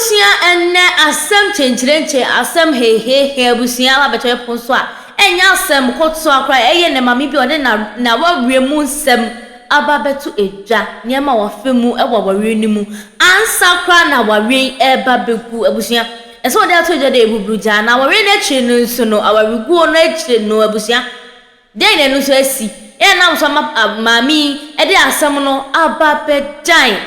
Abusua ɛnnɛ asɛm kyenkyerenkye asɛm hehehe abusua aba abɛtɔ yɛ pon so a ɛnyɛ asɛm kotoa koraa ɛyɛ nɛ maame bi a ɔde n'awareɛ mu nsɛm aba abɛto dwa nneɛma a wafa mu wɔ awareɛ no mu ansa koraa na awareɛ yi ɛreba bɛgu abusua ɛsɛ ɔde ato dwa dɛ ɛbuburu gyaa na awareɛ no akyire no nso no awareguo no akyire no abusua Dɛn na ɛno nso asi? Dɛn na ɛnam so ama maame yi de asɛm no aba abɛdan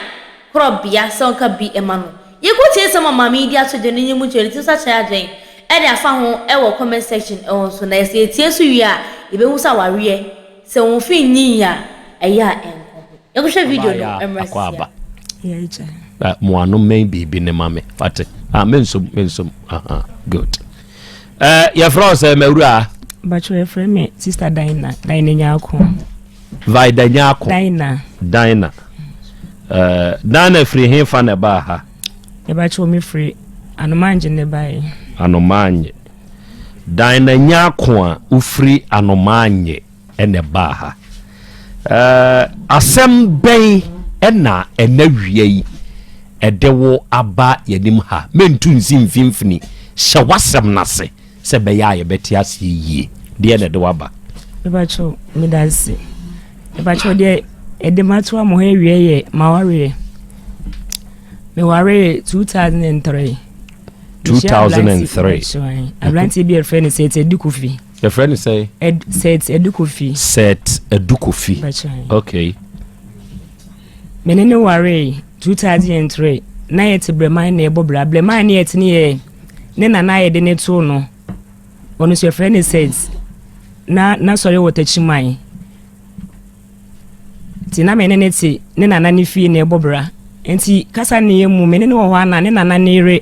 korɔbea sɛ ɔnka bi mma no? Yɛnkɔtie nsɛm a maame yi de ato dwa no nyɛ mu nkyerɛ ne ti nso akyerɛ adwene de afa ho wɔ comment section hɔ nso. Na sɛ yɛtie nso wie a, yɛbɛhu sɛ awareɛ, sɛ wo mfe nnyii a, ɛyɛ a ɛnkɔ ho. Yɛnkɔhwɛ video no mmra sisi a. Mo ano mmɛn biribi ne ma me fate. Ah, mensom, mensom. Aha, good. Eh, yɛfrɛ wo sɛ mawura? Bacho yɛfrɛ me Sister Dinah, Dinah Nyako. Vida Nyako. Dinah. Dinah. Eh, Dinah firi he fa na ɛbaa ha? Yɛbacho me firi Anomangye na ɛbaeɛ. Anomangye. Dinah Nyako a wofiri Anomangye na ɛbaa ha. Eh, asɛm bɛn na ɛna wia yi ɛde wo aba yɛnim ha? Mentu nsi mfimfini, hyɛ w'asɛm no ase sɛ ɛbɛyɛ a yɛbɛte aseɛ yie. Deɛ na ɛde wo aba? Mepakyɛw, meda ase. Mepakyɛw, deɛ ɛde mato a mo ha awie yɛ m'awareɛ. Mewaree 2003. 2003. Aberanteɛ bi a yɛfrɛ no Seth Adu Kofi. Yɛfrɛ no sɛ? Seth Adu Kofi. Seth Adu Kofi. Okay. Me ne no waree 2003. Na yɛte Brɛman na yɛbɔ bra. Brɛman ne yɛte ne yɛ ne nana a yɛde ne too no. Ɔno nso yɛfrɛ no Seth. Na n'asɔre wɔ Takyiman. Nti na me ne ne te ne nana ne fie na ɛbɔ bra. Nti kasa ne yɛ mu me ne no wɔ hɔ a na ne nana ne yere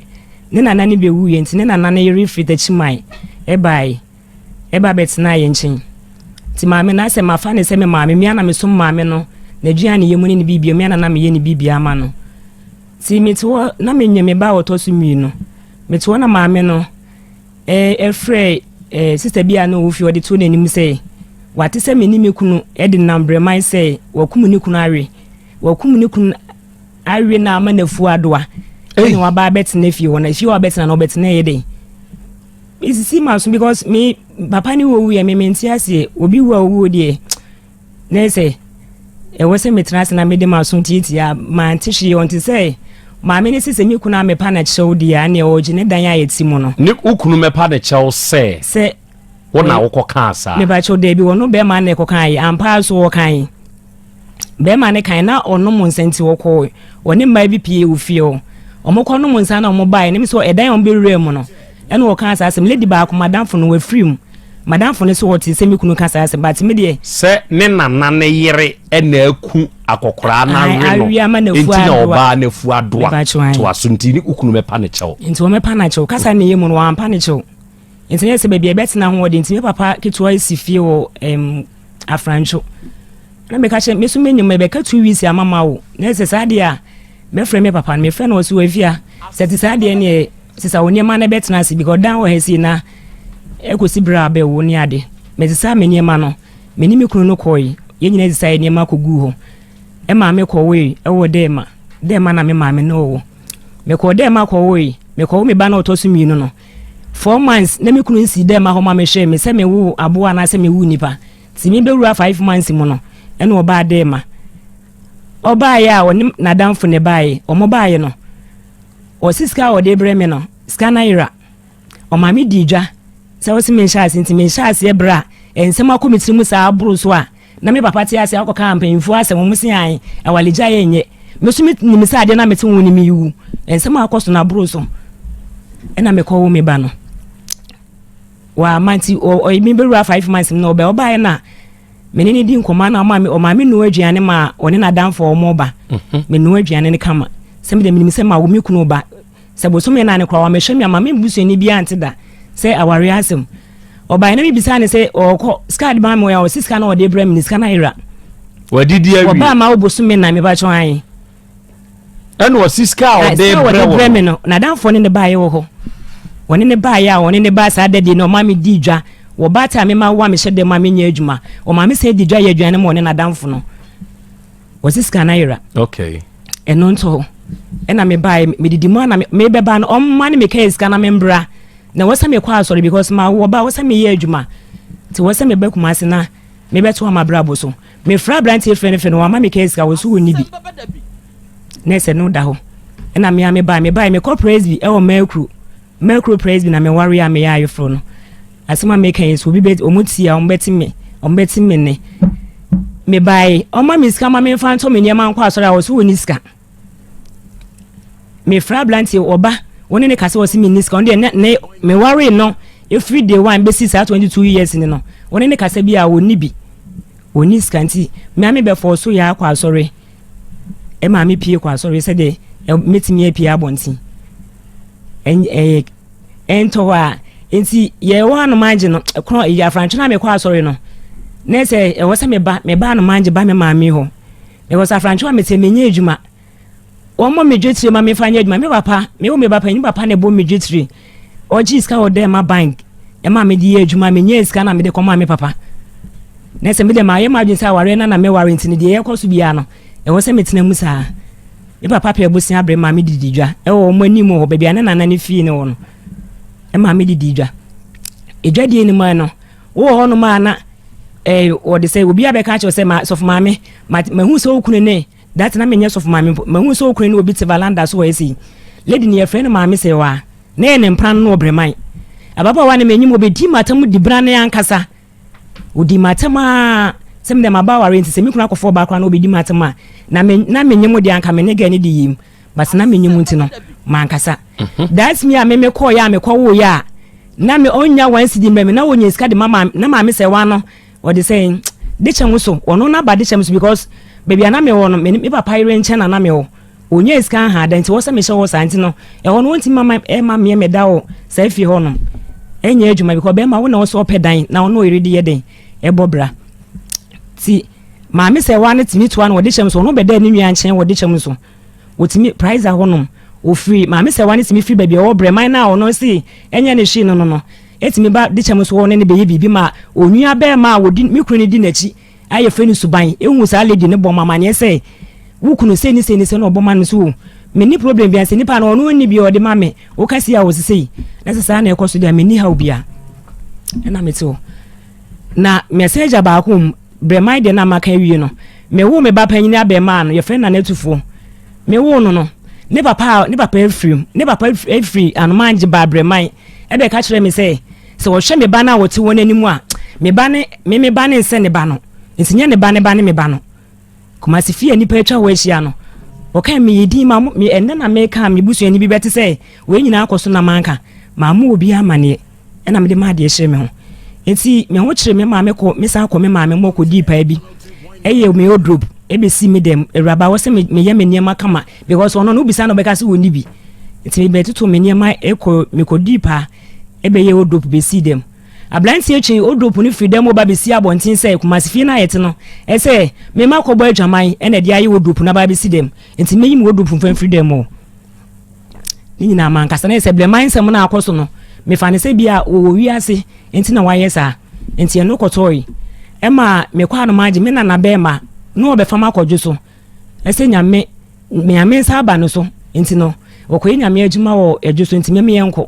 ne nana ne bɛwuiɛ nti ne nana ne yere firi Takyiman ɛbae ɛba bɛtenaa yɛn nkyɛn. Nti maame no asɛ mafa ne sɛ me maame me ara na mesom maame no n'aduane yɛ mu ne ne biribia me ara na na meyɛ ne biribia ama no. Nti mete hɔ na menyɛ me ba a ɔtɔ so mmienu. Mete hɔ na maame no ɛfrɛ sista bi a na ɔwɔ fie ɔde too n'anim sɛ wate sɛ me ne me kunu de nam brɛman sɛ wakum ne kunu awe wakum ne kunu awe na ama n'afu adoa ɛna waba abɛtena fie hɔ na fie hɔ abɛtena na ɔbɛtena yɛ dɛn esisi ma so because me papa ne wɔ wuiɛ me mente aseɛ obi wu a owuo deɛ Na sɛ ɛwɔ sɛ metena ase na mede m'aso tiatia a, mante hwee. Ɔnte sɛ maame no se sɛ me kunu ammepa no kyɛw deɛ a, ɛnneɛ ɔregye ne dan a yɛte mu no. Ne wo kunu mmɛpa no kyɛw sɛ Sɛ wo na wokɔkaa saa? Mepakyɛw, dabi, ɔno bɛrima no na ɛkɔkaeɛ. Ampa ara nso ɔkae. Bɛrima no kae, na ɔnom nsa nti ɔkɔɔ, ɔne mmaa bi pie wɔ fie hɔ. Wɔkɔnom nsa na wɔbaeɛ, na me sɛ ɛdan a wɔbɛwuraa mu no, ɛna ɔkaa saa asɛm. Lady baako, madamfo no, wafiri mu. Madamfo no sɛ ɔte sɛ me kunu ka saa asɛm but me deɛ. Sɛ ne nana ne yere na aku akɔkoraa no awe no nti na ɔbaa no afu adoa toa so nti ne kunu mɛpa no kyɛw. Nti wɔmɛpa no akyɛw kasa ne yɛ mu no wɔampa no kyɛw nti na yɛ sɛ baabi a ɛbɛtena ho ɔde nti me papa ketewa si fie wɔ ɛm afrantwo na meka kyerɛ me so menyim ɛbɛka 2 weeks ama ma wo na sɛ saa deɛ a mɛfrɛ me papa no mefrɛ no wɔ so wɔ afia sɛ te saa deɛ neɛ Sesa wo nneɛma na bɛtena ase because dan wɔ ha sei na ɛkɔsi berɛ a bɛwo ne ade. Mesesaa me nneɛma no, me ne me kunu no kɔe. Yɛn nyinaa sesaa yɛn nneɛma kɔguu hɔ. Ɛmaa me kɔwoe ɛwɔ Dɛɛma. Dɛɛma na me maame ne ɔwɔ. Mekɔɔ Dɛɛma kɔwoe. Mekɔwo me ba no a ɔtɔ so mmienu no. 4 months na me kunu nsii Dɛɛma hɔ ma mehwɛɛ me sɛ mewo aboa anaasɛ mewo nipa. Nti mebɛwura 5 months mu no ɛna ɔbaa Dɛɛma. Ɔbaeɛ a ɔne n'adamfo na ɛbaeɛ. Wɔn baeɛ no, Ɔse sika a ɔde brɛ me no, sika no ayera. Ɔma me dii dwa sɛ ɔse menhyɛ aseɛ nti menhyɛ aseɛ berɛ a nsɛm akɔ me tiri mu saa aboro so a na me papa te ase akɔka mpanyinfoɔ asɛm wɔn se ae awaregyaeɛ nyɛ. Me so menim sɛ adeɛ no a mete ho no mewu. Nsɛm a akɔ so no aboro so ɛna mekɔwo me ba no. Wama nti ɔ mebɛwura 5 months mu na ɔbɛ ɔbaeɛ na Me ne no di nkɔmmɔ na ɔma me ɔma me noa aduane ma ɔne n'adamfo a wɔn ba. Mhm. Me noa aduane no kama. Sɛ me deɛ menim sɛ ma wo me kunu ba. Sɛ bosome naa ne koraa wamɛhwɛ me ama me busuani bi ante da sɛ awareɛ asɛm. Ɔbaeɛ na mebisa ne sɛ ɔkɔ sika de ma me ɔyɛ ɔsi sika na ɔde brɛ me ne sika no ayera. Wadidi awie. Ɔbaa ma wo bosome na mepa kyɛw ae. Ɛna ɔsi sika a ɔde brɛ me no. N'adamfo ne ne baeɛ wɔ hɔ. Wɔne ne baeɛ a wɔne ne baa saa da die no ɔma me di dwa. Wɔ baatan a mema wo a mehyɛ dɛm a menyɛ adwuma. Ɔma me san di dwa yɛ aduane ma ɔne n'adamfo no. Wɔsi sika no ayera. Okay. Ɛno nto hɔ. Ɛna mebaeɛ, medidi mu a na mebɛba no ɔmma ne mekaa sika na membra. Na ɛwɔ sɛ mekɔ asɔre because ma wɔ ba ɛwɔ sɛ meyɛ adwuma. Nti ɛwɔ sɛ meba Kumasi na mebɛtoa m'abrabɔ so. Mefrɛ aberanteɛ frɛ no frɛ no wamma mekaa sika wɔ so wɔnni bi. Na ɛsɛ no da hɔ. Ɛna me a mebaeɛ mebaeɛ mekɔ Presby ɛwɔ Merkuro. Merkuro Presby na mewareɛ a meyɛ ayeforɔ no. Asɛm a meka yi so obi bɛ wɔn tie a wɔn bɛte me wɔn bɛte me nne. Mebaeɛ ɔma me sika ma memfa ntɔ me nneɛma nkɔ asɔre a wɔ so wɔnni sika. Mefrɛ aberanteɛ ɔba wo ne ne kasa ɔse menni sika ɔno deɛ ne ne mewaree no ɛfiri day one bɛsi saa 22 years ni no wo ne ne kasa bi a ɔnni bi ɔnni sika nti me a mebɛfɔɔ so yɛ akɔ asɔre ɛma me pie kɔ asɔre sɛdeɛ mɛtumi apue abɔnten ɛyɛ ɛntɔ hɔ a nti yɛwɔ anomangye no korɔ yɛ afrantwe no a mekɔ asɔre no na sɛ ɛwɔ sɛ meba meba anomangye ba me maame hɔ Because afrantwe a mete menyɛ adwuma. Wɔmmɔ me dwetire ma memfa nyɛ adwuma. Me papa, me wo me ba panyin papa na ɛbɔ me dwetire. Ɔgye sika wɔ dɛ ma bank ɛma mede yɛ adwuma. Menyɛ sika na mede kɔma me papa. Na sɛ mede mayɛ m'adwene sɛ awareɛ na na mɛware nti no deɛ ɛkɔ so biara no ɛwɔ sɛ metena mu saa. Me papa pɛ abusua bere ma me didi dwa ɛwɔ wɔn anim hɔ baabi a ne nana ne fie ne wɔ no ɛma me didi dwa. Edwadie no mu no Wowɔ hɔnom a na eh, wɔde sɛ obi abɛka akyerɛ sɛ ma sɔfo maame ma mahu sɛ okunu ne that na menyɛ sɔfo maame mpo mahu sɛ okunu ne obi te valanda so wɔ ɛsɛ lady ne yɛfrɛ no maame sɛ wa na yɛ ne mpran no ɔbrɛman ababaawa ne m'anim obɛdi matam di bra ne ankasa odi matam a sɛ mede maba aware nti sɛ me kunu akɔfɔ ɔbaa koraa na obɛdi matam a na me na menye mo deɛ anka me ne gɛ ne de yim but na menye mu nti no mankasa mhm. that's me a me mekɔɔ yɛ a mekɔwoo yɛ a na me ɔnya one cedi mmerɛ me na wɔnya sika de ma maame na maame sɛ wa no ɔde sɛ de kyɛ ho so ɔno na ba de kyɛ me so because baabi a na mewɔ no me me papa yere nkyɛn na na mewɔ ɔnya sika aha da nti wɔ sɛ mehyɛ hɔ saa nti no ɛhɔ no wɔntumi ma ɛma meɛ meda wɔ saa fie hɔ nom ɛnyɛ adwuma because bɛrima wo na ɔsɛ ɔpɛ dan na ɔno ɔyere de yɛ den ɛbɔ bra ti maame sɛ wa no tumi toa no wɔde kyɛm so ɔno bɛda ne nua nkyɛn wɔde kyɛm so Wɔtumi, Praiser hɔ nom, wɔfiri, Maame Sɛwa no tumi firi baabi a ɔwɔ Brɛman no a ɔno se ɛnyɛ ne hwee no no no, ɛtumi ba Dekyɛm nso hɔ ne no bɛyɛ biribi ma onua bɛɛma a wɔdi, me kunu no di n'akyi a yɛfrɛ no Suban, ɛhu saa lady no bɔ mo amaneɛ sɛ wo kunu sei ne sei ne sei na ɔbɔ ma no so o, menni problem biara sɛ nipa no ɔno nni bi a ɔde ma me, woka sei a ɔse sei, na sɛ saa na ɛkɔ so deɛ a menni haw biara. Ɛna mete hɔ. Na mɛsɛ agya baako mu, Brɛman deɛ na maka awie no, mewoo me ba panyin abarimaa no, yɛfrɛ no Nana Atufoɔ. Mewoo no no, ne papa ne papa afiri mu, ne papa afiri Anomangye baa Brɛman ɛbɛka kyerɛ me sɛ, sɛ wɔhwɛ me ba no a wɔte wɔn anim a, me ba ne me me ba ne nsɛ ne ba no, nti nyɛ ne ba ne ba ne me ba no. Kumasi fie a nnipa atwa hɔ ahyia no, wɔkae meyɛ din ma me ɛnnɛ na meka a me busuani bi bɛte sɛ wei nyinaa akɔ so na manka, mammɔ obiara amanneɛ. Ɛna mede m'adeɛ hyere me ho. Nti me ho kyere me maame kɔ me san kɔ me maame mɔ kɔ dii paa bi. Ɛyɛ me wardrobe ɛbɛsi me dɛm awuraba wɔ sɛ meyɛ me nneɛma kama because ɔno no wobisa no ɔbɛka sɛ wɔnni bi. Nti mebɛtoto me nneɛma ɛkɔ mekɔ dii paa ɛbɛyɛ wardrobe bɛsi dɛm. Aberanteɛ twe wardrobe no firi dɛm ɔba bɛsi abɔnten sɛ Kumasi fie no a yɛte no ɛsɛ mema kɔbɔ adwaman ɛna ɛde ayɛ wardrobe no aba bɛsi dɛm. Nti mɛyi me wardrobe mfa mfiri dɛm hɔ. Ne nyinaa mankasa na sɛ blɛman nsɛm no akɔ so no mefa no sɛ bi a wɔwɔ wiase nti na wayɛ saa nti ɛno kɔtɔe ɛma mekɔ ano magye me nana bɛɛma na ɔbɛfa m akɔdwo so ɛsɛ nyame nyame nsa aba no so nti no wɔkɔyɛ nyame adwuma wɔ ɛdwo so nti mɛmeyɛ nkɔ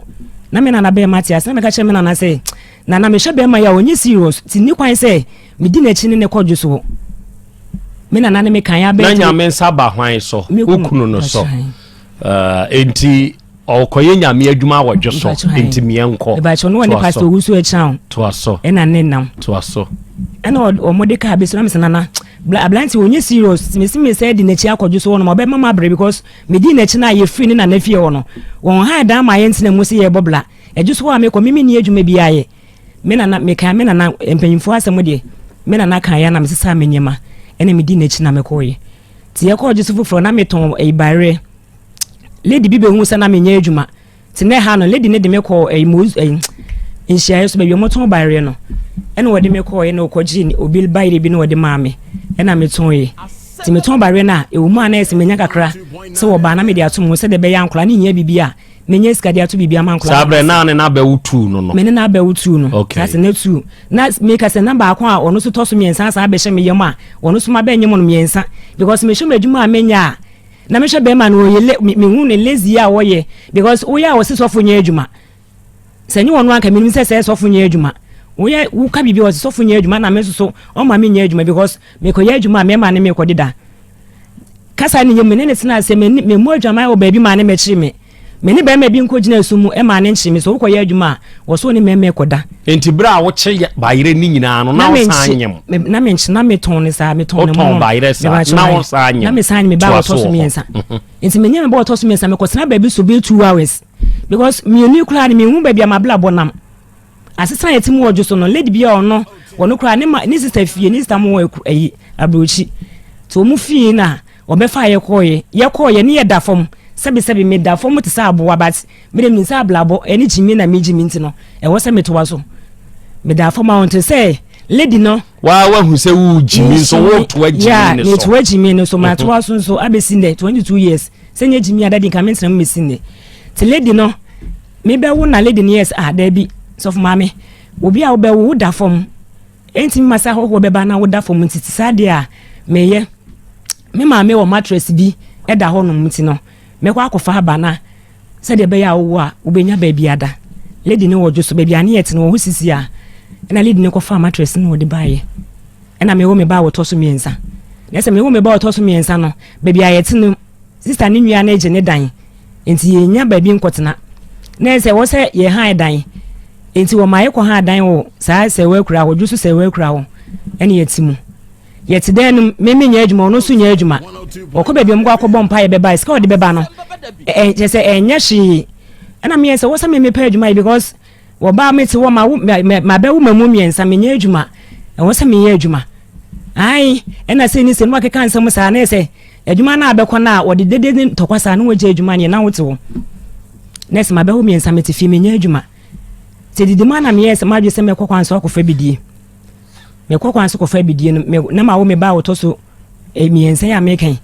na me nana bɛɛma te ase na meka kyerɛ me nana sɛ nana mehwɛ bɛɛma yi a ɔnyɛ serious nti ni kwan sɛ medi n'akyi ne ne kɔdwo so hɔ me nana ne me kan abɛn. Na nyame nsa ba hwan so? Wo kunu no so. Enti ɔkɔyɛ nyame adwuma awɔdwe so enti meɛ nkɔ. Ɛbɛkyɛ no wɔne pastor owu so ɛkyɛn o. Toa so. Ɛna ne nam. Toa so. Ɛna wɔn de kaa bi so na mesɛ nana aberante wɔnyɛ serious mesi me sɛ di n'akyi akɔdwo so hɔ nom ɔbɛma ma abere because medi n'akyi no a yɛfiri ne nana fie hɔ no wɔn ha dan ma yɛntena mu sɛ yɛbɔ bla ɛdwo so hɔ a mekɔ me menni adwuma bi ayɛ Me nana, mekae me nana mpanyimfoɔ asɛm deɛ, me nana kaeɛ na mesesaa me nneɛma ɛna medi n'akyi na mekɔɔeɛ. Nti yɛkɔɔ gye so foforɔ na metɔn ɛyi bayerɛ. Lady bi bɛhu sɛ na menyɛ adwuma. Nti na ɛha no lady no de me kɔɔ ɛyi mo ɛyi nhyiaeɛ so baabi wɔtɔn bayerɛ no. Ɛna wɔde me kɔɔeɛ na wɔkɔgye obi bayerɛ bi na wɔde maa me ɛna metɔnye. Nti metɔn bayerɛ no a ɛwɔ mu a na ɛsɛ menya kakra sɛ wɔbaa na mede ato mu sɛdeɛ ɛbɛyɛ a nkwadaa no hia biribi a Menya sika de ato biribi ama nkwadaa. Saa berɛ naa ne n'abɛwo tuu no no. Me ne n'abɛwo tuu no. Okay. Saa sɛ na tuu. Na meka sɛ na baako a ɔno nso tɔ so mmiɛnsa asan abɛhyɛ me yam a ɔno nso mabɛnyem no mmiɛnsa because mehwɛ m'adwuma a menya a. Na mehwɛ bɛrima no ɔyɛ le mehu ne lazy a ɔyɛ because woyɛ a wɔse sɔfo nyɛ adwuma. Sɛ nyɛ ɔno anka menim sɛ sɛ sɔfo nyɛ adwuma. Woyɛ woka biribi a ɔse sɔfo nyɛ adwuma na me nso so ɔma menyɛ adwuma because mekɔyɛ adwuma a mɛma ne mekɔdeda. Kasa ne yɛ mu ne ne tena ase me mmu adwaman wɔ baabi ma ne mɛkyere me. Me ne barima bi nkɔgyina sum mu ma ne nkyere me. Sɛ wokɔyɛ adwuma a, wɔ so wo ne mmarima rekɔda. Enti berɛ a wokye bayerɛ no nyinaa no, na wosan nyem? Na menkye, na metɔn no saa, metɔn no mono. Wotɔn bayerɛ saa, na wosan nyem? Na mesan nyem, me ba a ɔtɔ so mmiɛnsa. Mhm. Nti menyem me ba ɔtɔ so mmiɛnsa, mekɔtena baabi so bɛyɛ 2 hours. Because mmienu yi koraa no, menhu baabi a m'abrabɔ nam. Asesa a yɛte mu wɔ dwo so no, lady bi a ɔno, ɔno koraa ne ma, ne sister fie, ne sister mo wɔ ayi, aburokyi. Nti wɔn fie na wɔbɛfa yɛ kɔɔyɛ. Yɛ kɔɔyɛ ne yɛ da fam. Sɛbi sɛbi me da fam te sɛ aboa but me de me nsa ablabɔ ɛne gyimi na me gyimi nti no, ɛwɔ sɛ me toa so. Me da fam a ɔnte sɛ lady no. Waa wahu sɛ wo gyimi nso wo toa gyimi ne so. Yeah, me toa gyimi ne so, ma toa so nso abɛsi nnɛ 22 years. Sɛ nyɛ gyimi a daddy nka me ntena mu mɛsi nnɛ. Te lady no. Me bɛ wo na lady no yɛɛ sɛ ah daabi sɔfo maame obi a wo bɛ wo wo da fam ɛntumi ma sɛ ahɔhoɔ bɛba na wo da fam nti te saa deɛ a meyɛ me maame wɔ mattress bi ɛda hɔ nom nti no mɛkɔ akɔfa aba na sɛdeɛ ɛbɛyɛ a wowo a wobɛnya baabi ada lady no wɔ dwo so baabi a ne yɛ te no wɔ hɔ sisi a ɛna lady no kɔfa mattress no wɔde baeɛ ɛna mewo me ba a wɔtɔ so mmiɛnsa na sɛ mewo me ba a wɔtɔ so mmiɛnsa no baabi a yɛte no Sista ne nua no gye ne dan, enti yennya baabi nkɔtena. Na ɛsɛ wɔ sɛ yɛhan dan, enti wɔma yɛkɔhan dan wɔ saa Sɛwa Akura hɔ, Dwoso Sɛwa Akura hɔ, ɛne yɛte mu. Yɛte dan no mu, me menyɛ adwuma, ɔno nso nyɛ adwuma. Ɔkɔ baabi a wɔkɔ akɔbɔ mpaeɛ bɛba, sika a ɔde bɛba no, ɛ kyerɛ sɛ ɛnyɛ hwee. Ɛna meyɛ sɛ wɔ sɛ me mepɛ adwuma yɛ because Wɔbaa me te hɔ ma wo mabɛwo ma mu mmiɛnsa menyɛ adwuma ɛwɔ sɛ meyɛ adwuma ae ɛna sɛ ni sɛ no akeka nsɛm saa na ɛsɛ adwuma no abɛkɔ no a wɔde dede ne ntɔkwa saa na wɔgya adwuma neɛ na wote hɔ na ɛsɛ mabɛwo mmiɛnsa mete fie menyɛ adwuma sɛ didi mu ana meyɛ sɛ madwe sɛ mɛkɔ kwan so akɔfa bidie mekɔ kwan so kɔfa bidie no na mawo me ba a wɔtɔ so eh, mmiɛnsa yi a meka yi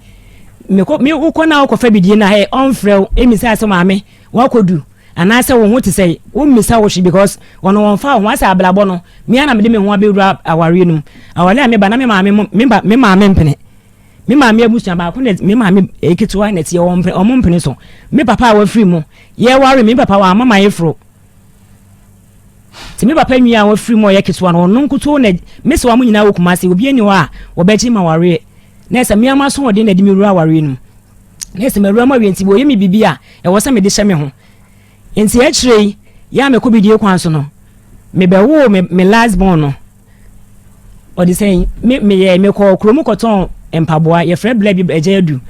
mekɔ me wokɔ na wokɔfa bidie no a ɛ ɔmfrɛ wo ɛmisa sɛ maame wakɔdu Anaasɛ wo ho te sɛn? Wommisa wo hwee because wɔno wɔmfa wo ho. Asɛ abrabɔ no, me ara na mede me ho abɛwura awareɛ no mu. Awareɛ a meba na me maame mo, me ba, me maame mpene. Me maame abusua baako na me maame ketewa na ɛteɛ, wɔn mpene, wɔn mpene so. Me papa a wafiri mu, yɛware me papa wamma m'ayeforo. Nti me papa nua a wafiri mu a ɔyɛ ketewa no, ɔno nkutoo na me sɛ wɔn nyinaa wɔ Kumasi, obi ani hɔ a wɔbɛgye ma wareɛ. Na ɛsɛ me ara m'asoɔden na ɛde me wura awareɛ no mu. Na ɛsɛ mawura mu awie nti wɔyɛ me biribi a ɛwɔ sɛ mede hyɛ me ho. Nti akyire yi, yɛ a mekɔ bidie kwan so no, mebɛwoo me, me last born no. Ɔde sɛn, me, meyɛ, mekɔɔ kurom kɔtɔn mpaboa, yɛfrɛ bla bi Agya Adu.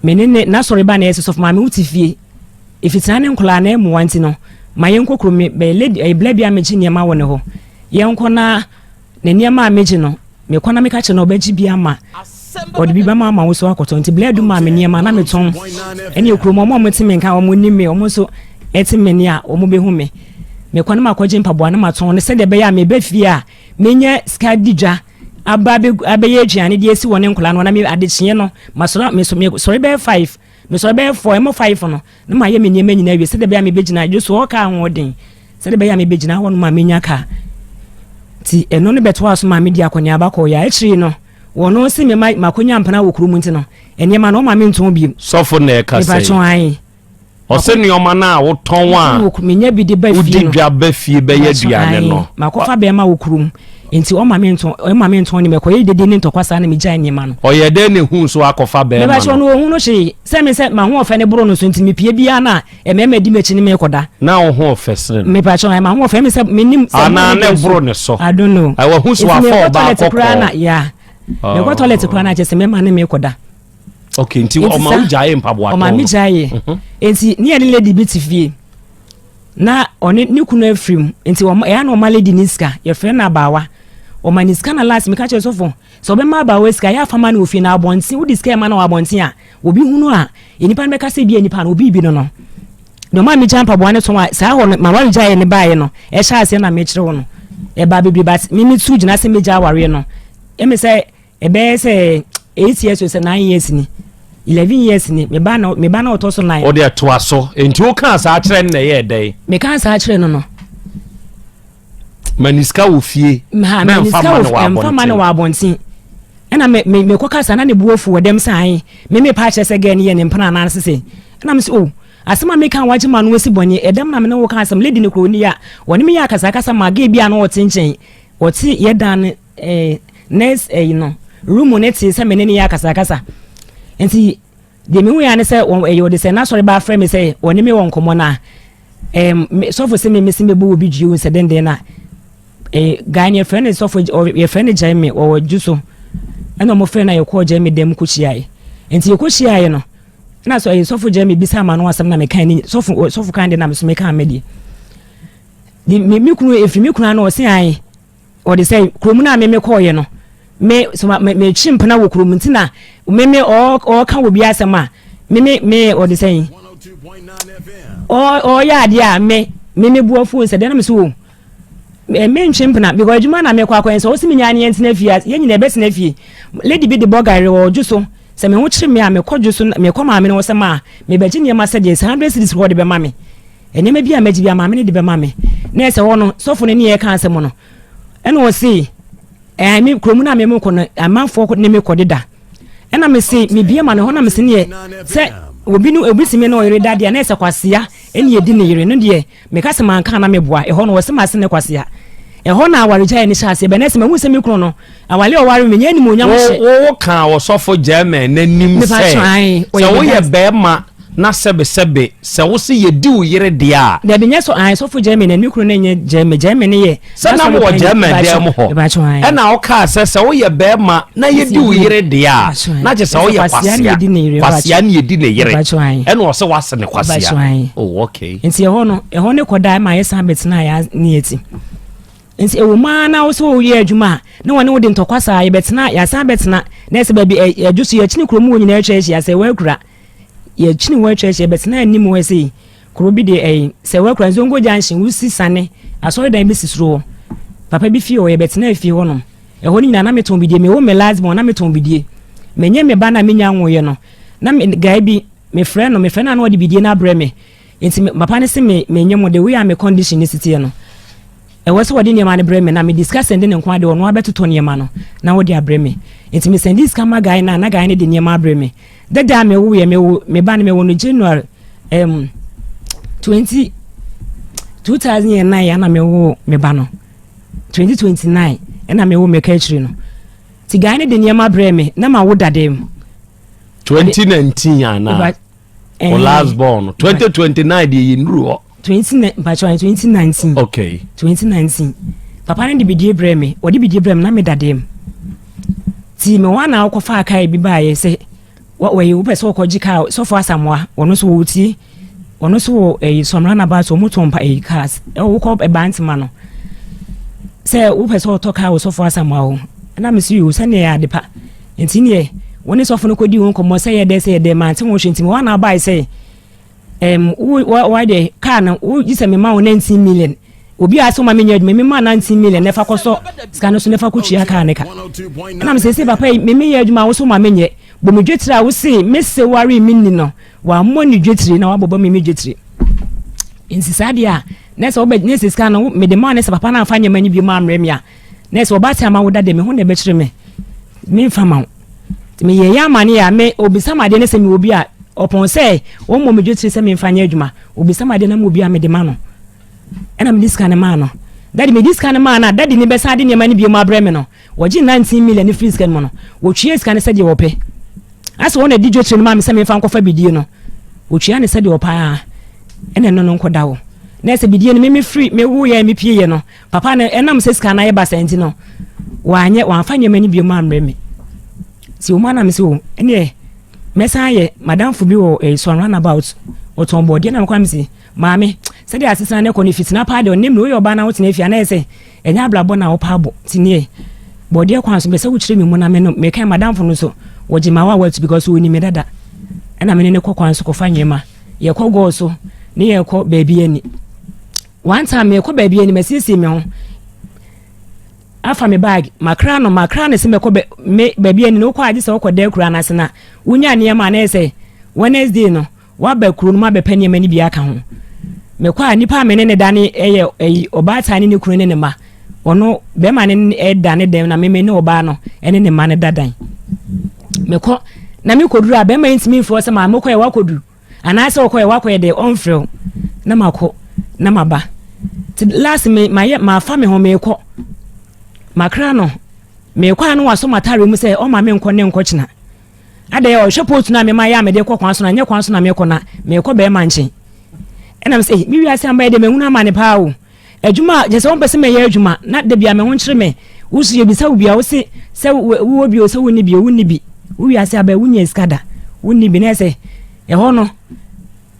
Me ne ne, n'asɔre ba na ɛsɛ sɔfo maame wote fie. Ɛfitena ne nkɔlaa na ɛmmoa nti no, ma yɛnkɔ kurom, me, bɛyɛ lady, ɛyɛ bla bi a megye nneɛma wɔ ne hɔ. Yɛnkɔ na ne nneɛma a megye no, Mekɔ na meka kyerɛ no ɔbɛgye bi ama ɔde bi bɛma ama wo so akɔtɔ nti blɛ maa me nneɛma na metɔn ɛne kurom ɔmo a ɔmo te me nka ɔmo nim me ɔmo nso ɛte me ne a ɔmo bɛhu me mekɔ na makɔgye mpaboa na matɔn no sɛdeɛ ɛbɛyɛ a meba fie a menya sika di dwa aba abɛyɛ aduane de asi wɔ ne nkɔla no na me adekyeɛ no masɔre mesɔre bɛyɛ 5 mesɔre bɛyɛ 4 ɛmɔ 5 no na mayɛ me nneɛma nyinaa awie sɛdeɛ ɛbɛyɛ a mebɛgyina dwo so ɔka ahoɔden sɛdeɛ ɛbɛyɛ a mebɛgyina hɔ nom a menya ka nti ɛno no bɛtoa so ma medi akɔneaba kɔɔ yɛ akyiri no wɔno se me ma makɔnya mpena wɔ kurom nti no nneɛma no ɔma mentɔn bio. Sɔfo na ɛka sɛ ɔsɛ nneɛma no a wotɔn a menya bi de ba fie no wodi dwa ba fie bɛyɛ aduane no makɔfa bɛrima wɔ kurom nti ɔma me ntɔn ɔma me ntɔn ne mɛkɔyɛ dede ne ntɔkwa saa na megyae nneɛma no. Ɔyɛ dɛn na ehuu so akɔfa bɛrima no? Mebakyɛ ɔno ohun no hwee sɛ me sɛ m'ahoɔfɛ ne boro no so nti mepie biara na mmarima di m'akyi ne me kɔda. Na wo ho ɔfɛ sene no? Mebakyɛ ɔno m'ahoɔfɛ me sɛ menim sɛ anaa ne boro ne so. I don't know. Ɛwɔ ho so afa ɔbaa kɔkɔɔ. Na ya mekɔ toilet koraa na kyɛ sɛ mɛma ne me kɔda. Okay nti ɔma wo gyae mpaboa tɔn. Ɔma me gyae. Nti ne yɛ ne lady bi te fie. Na ɔne ne kunu afiri mu nti wɔn ɛyɛ na ɔma lady ne sika yɛfrɛ no abaawa ɔma ne sika na last meka kyerɛ sɔfo sɛ ɔbɛma abaawa sika yɛ afama no wɔ fie na abɔnten wode sika ɛma no wɔ abɔnten a obi hunu a nipa no bɛka sɛ bi nipa no obi bi no no deɛ ɔma megya mpaboa no tɔn a saa hɔ no ma ware gyaeɛ ne baeɛ no ɛhyɛ aseɛ na mekyerɛ wo no ɛbaa bebree but me me tu gyina sɛ megya awareɛ no ɛmi sɛ Ɛbɛyɛ sɛ eight years o sɛ nine years ni 11 years ni me ba na me ba na ɔtɔ so nine. Ɔde ɛtoa so nti wo kaa saa kyerɛ no na ɛyɛɛ dɛn? Me kaa saa kyerɛ no no. Ma ne sika wɔ fie. Ma ne sika wɔ fie mfa ma no wɔ abɔnten. Ɛna me me mekɔ kasa na ne bo afu wɔ dɛm sɛ ae me me pa akyerɛ sɛ girl no yɛ ne mpena anaa sese. Ɛna me sɛ oh asɛm a meka a wagye m'ano asi bɔne ɛdɛm na me ne wo ka asɛm lady no kura ɔni a wɔne me yɛ akasakasa ma girl bi a na ɔte nkyɛn ɔte yɛ dan no eh, next eh, no room no te sɛ me ne ne yɛ akasakasa nti deɛ mehu yɛ ne sɛ ɛyɛ ɔde sɛ n'asɔre ba afrɛ me sɛ ɔne me wɔ nkɔmmɔ no a sɔfo sɛ me mesi mebɔ obi due sɛ denden na eh, guy no yɛfrɛ no sɔfo yɛfrɛ no Jeremy ɔwɔ dwo so ɛna ɔmo frɛ no a yɛkɔɔ Jeremy dɛm kɔhyiaeɛ nti yɛkɔhyiaeɛ no ɛna sɛ ɛyɛ sɔfo Jeremy bisa ama no asɛm na meka ne sɔfo sɔfo kan de na meso meka me deɛ me me kunu ɛfiri me kunu ano ɔse ae Ɔde sɛ kurom no a me mekɔɔeɛ no, me so ma me metwe mpena wɔ kurom nti na me me ɔɔka wɔ bi asɛm a me me me ɔde sɛ ɔɔyɛ adeɛ a me me me bu afuo nsɛ deɛ na me so o me ntwe mpena because adwuma na mekɔ akɔyɛ sɛ ɔsi me nyaa ne yɛn tena fie yɛn nyinaa ɛbɛtena fie lady bi de bɔ gari wɔ ɔdwo so sɛ me ho kyere me a mekɔ dwo so mekɔ maame no hɔ sɛ maa mebɛgye nneɛma sɛ deɛ sɛ 100 cedis hɔ de bɛma me Nneɛma bi a mɛgye bi a maame no de bɛma me. Na ɛsɛ hɔ no, sɔfo no ne yɛn ka asɛm no. Ɛna ɔse, ɛɛ me kurom no a me kɔ no, amanfoɔ ne me kɔ deda. Ɛna me se, mebie ma no hɔ na me se neɛ, sɛ obi no obi si me ne ɔyere da deɛ, na ɛsɛ kwasea ɛne ɛdi ne yere no deɛ, meka sɛ manka na meboa. Ɛhɔ no ɔse mase ne kwasea. Ɛhɔ na awaregyaeɛ no hyɛ aseɛ bɛ. Na ɛsɛ mahu sɛ me kunu no, awale a ɔware me, nyɛ animuonyam hyɛ. Wo wo kaa ɔsɔfo German n'anim sɛ, sɛ woyɛ bɛrima Na sɛbesɛbe, sɛ wo se yɛdi wo yere deɛ a. Dabi, nyɛ sɔ, ae, sɔfo Jeremy na ne kunu no nyɛ Jeremy, Jeremy no yɛ. Sɛ na mowɔ Jeremy dan mu hɔ, ɛna wokaa sɛ, sɛ woyɛ barima na yɛdi wo yere deɛ a, na kyerɛ sɛ woyɛ kwasea, kwasea ne yɛdi ne yere, ɛna ɔsɛ wase ne kwasea. Oh, okay. Nti ɛhɔ no, ɛhɔ ne kɔdaa ma yɛsan bɛtenaa yɛ ne yɛti. Nti ɛwɔ mu ara na wo sɛ woyɛ adwuma a, na wɔne wo de ntɔkwa saa, yɛbɛtena, yɛasan bɛtena, na ɛsɛ baabi, ɛdwo so yɛkyini kurom wɔ nyinaa atwa ahyia sɛ wɔakura. Yɛkyini hɔ atwa ahyia, bɛtena anim hɔ sei. Kuro bi deɛ ɛyi, sɛ woakura Nzongo Junction, wosi sane, asɔredan bi si soro hɔ. Papa bi fie hɔ, yɛbɛtena fie hɔ nom. Ɛhɔ no nyinaa na metɔn bidie, mewo me last born na metɔn bidie. Menyɛ me ba no a menya nwoeɛ no, na me guy bi, mefrɛ no, mefrɛ no a na ɔde bidie no abrɛ me. Nti me, papa no se me, menyɛ mo, the way a me condition no si teɛ no, ɛwɔ sɛ wɔde nneɛma no brɛ me na mede sika sɛnde ne nko ara deɛ ɔno abɛtotɔ nneɛma no na wɔde abrɛ me. Nti mesɛnde sika ma guy no a na guy no de nneɛma abrɛ me. Dada a mewoeɛ, mewo me ba no mewo no January um, 20, 2009 ana mewo me ba no. 2029 ɛna mewo me ka akyiri no. Ti guy no de nneɛma brɛ me na ma wo dada mu. 2019 ana o last born 2029 deɛ yɛ nnuru hɔ. 20 mpakyɛ 2019. Okay. 2019 papa no de bidie brɛ me ɔde bidie brɛ me na me dada mu. Ti me hɔ na wokɔfaa kaa bi baeɛ sɛ wɔyi wopɛ sɛ wɔkɔgye kaa sɔfo Asamoah ɔno nso wɔ tie ɔno nso wɔ ɛyi sɔmra na ba so wɔn tɔn pa ɛyi cars ɛwɔ wokɔ ɛbaa ntoma no sɛ wopɛ sɛ ɔtɔ kaa wɔ sɔfo Asamoah hɔ ɛna me so yi o sɛnea ɛyɛ ade pa nti neɛ wɔn ne sɔfo no kɔdi ho nkɔmmɔ sɛ yɛ dɛ sɛ yɛ dɛ mante ho hwɛ nti me hɔ na abae sɛ Ɛm, wo, wo, wo deɛ, kaa no, wo gye sɛ mema wo 19 million. Obi a sɛ ɔma menyɛ adwuma, mema 19 million na ɛfa kɔsɔ sika no so na ɛfa kɔtua kaa ne ka. Ɛna me sɛ, papa yi, me meyɛ adwuma a wo so ma menyɛ. Bɔ me dwetire a wo se me se ware me nni no, wammɔ ne dwetire na wabɔbɔ me me dwetire. Nti saa deɛ a, na sɛ wobɛ, ne sɛ sika no, mede ma ne sɛ papa no amfa nneɛma no bi ma ammrɛ me a, na sɛ ɔba te ama wo da deɛ, me ho na ɛbɛkyerɛ me. Memfa ma wo. Nti meyɛeɛ amaneɛ a, me, obisa me adeɛ ne sɛ mewɔ bi a, ɔpɔn sɛ wɔmmɔ me dwetire sɛ memfa nyɛ adwuma. Obisa me adeɛ na mewɔ bi a mede ma no. Ɛna mede sika no maa no. Dadi, mede sika no maa no a, dadi ne bɛsan de nneɛma no bio abrɛ me no. Wɔgye 19 million no firi sika no mu no, wɔtwea sika no sɛdeɛ wɔpɛ. Asɛ wɔn na ɛde dwetire no maa me sɛ memfa nkɔfa bidie no. Wɔtwea no sɛdeɛ wɔpɛ ara. Ɛna ɛno no nkɔda hɔ. Na ɛsɛ bidie no me mefiri, mewoeɛ a mepieeɛ no, Papa no, ɛnam sɛ sika no ayɛ basaa nti no, wanyɛ, wamfa nneɛma no bio ammrɛ me. Nti wɔn anam sɛ o, ɛneɛ mɛsan ayɛ madamfo bi wɔ eh, Swan runabout, ɔtɔn bɔɔdeɛ na mekɔ am sɛ, maame, sɛdeɛ asetena no kɔ no, fitena paa deɛ ɔne me, woyɛ ɔbaa na wotena fie anayɛ sɛ ɛnyɛ abrabɔ na wopɛ abɔ. Nti neɛ bɔɔdeɛ kwan so, bɛsɛ wokyerɛ me mu na me no, meka madamfo no so, wɔgye ma wa watu because wɔni me dada. Ɛna me ne no kɔ kwan so kɔfa nneɛma. Yɛkɔ gɔɔ so, ne yɛkɔ baabi ani. One time mekɔ baabi ani masiesie me ho afa me bag makra no makra no sɛ mɛkɔ bɛ me baabi ani no wokɔ agye sɛ wokɔ da akura no ase na wonya nneɛma a na yɛ sɛ Wednesday no waba kuro no mu abɛpɛ nneɛma no bi aka ho mekɔ a nipa a me ne ne da ne ɛyɛ ɛyi ɔbaatan ne ne kunu ne ne mma. Ɔno bɛrima no da ne dɛm na meme ne ɔbaa no ne ne mma no da dan. Mekɔ na mekɔduru a bɛrima yi ntumi mfrɛ sɛ maame kɔɛ wakɔduru anaasɛ ɔkɔɛ wakɔyɛ deɛ ɔmfrɛ wo na makɔ na maba. Nti last me mayɛ mafa me ho mekɔ makra no mekɔ a na wasɔ m'ataare mu sɛ ɔma me nkɔ ne nkɔkyena. Adɛn ɔhwɛ post no a mema yɛ a mede kɔ kwan so na nyɛ kwan so na mekɔ na mekɔ bɛrima nkyɛn. Ɛna me sɛ me wiase amba yɛ deɛ mahunu amane paa o. Adwuma a kyerɛ sɛ wompɛ sɛ mɛyɛ adwuma na da bia me ho nkyere me. Wo so yɛbisa wo bia wo se sɛ wowɔ bi o sɛ wonni bi o wonni bi. Wo wiase aba wonya sika da wonni bi na ɛsɛ ɛhɔ no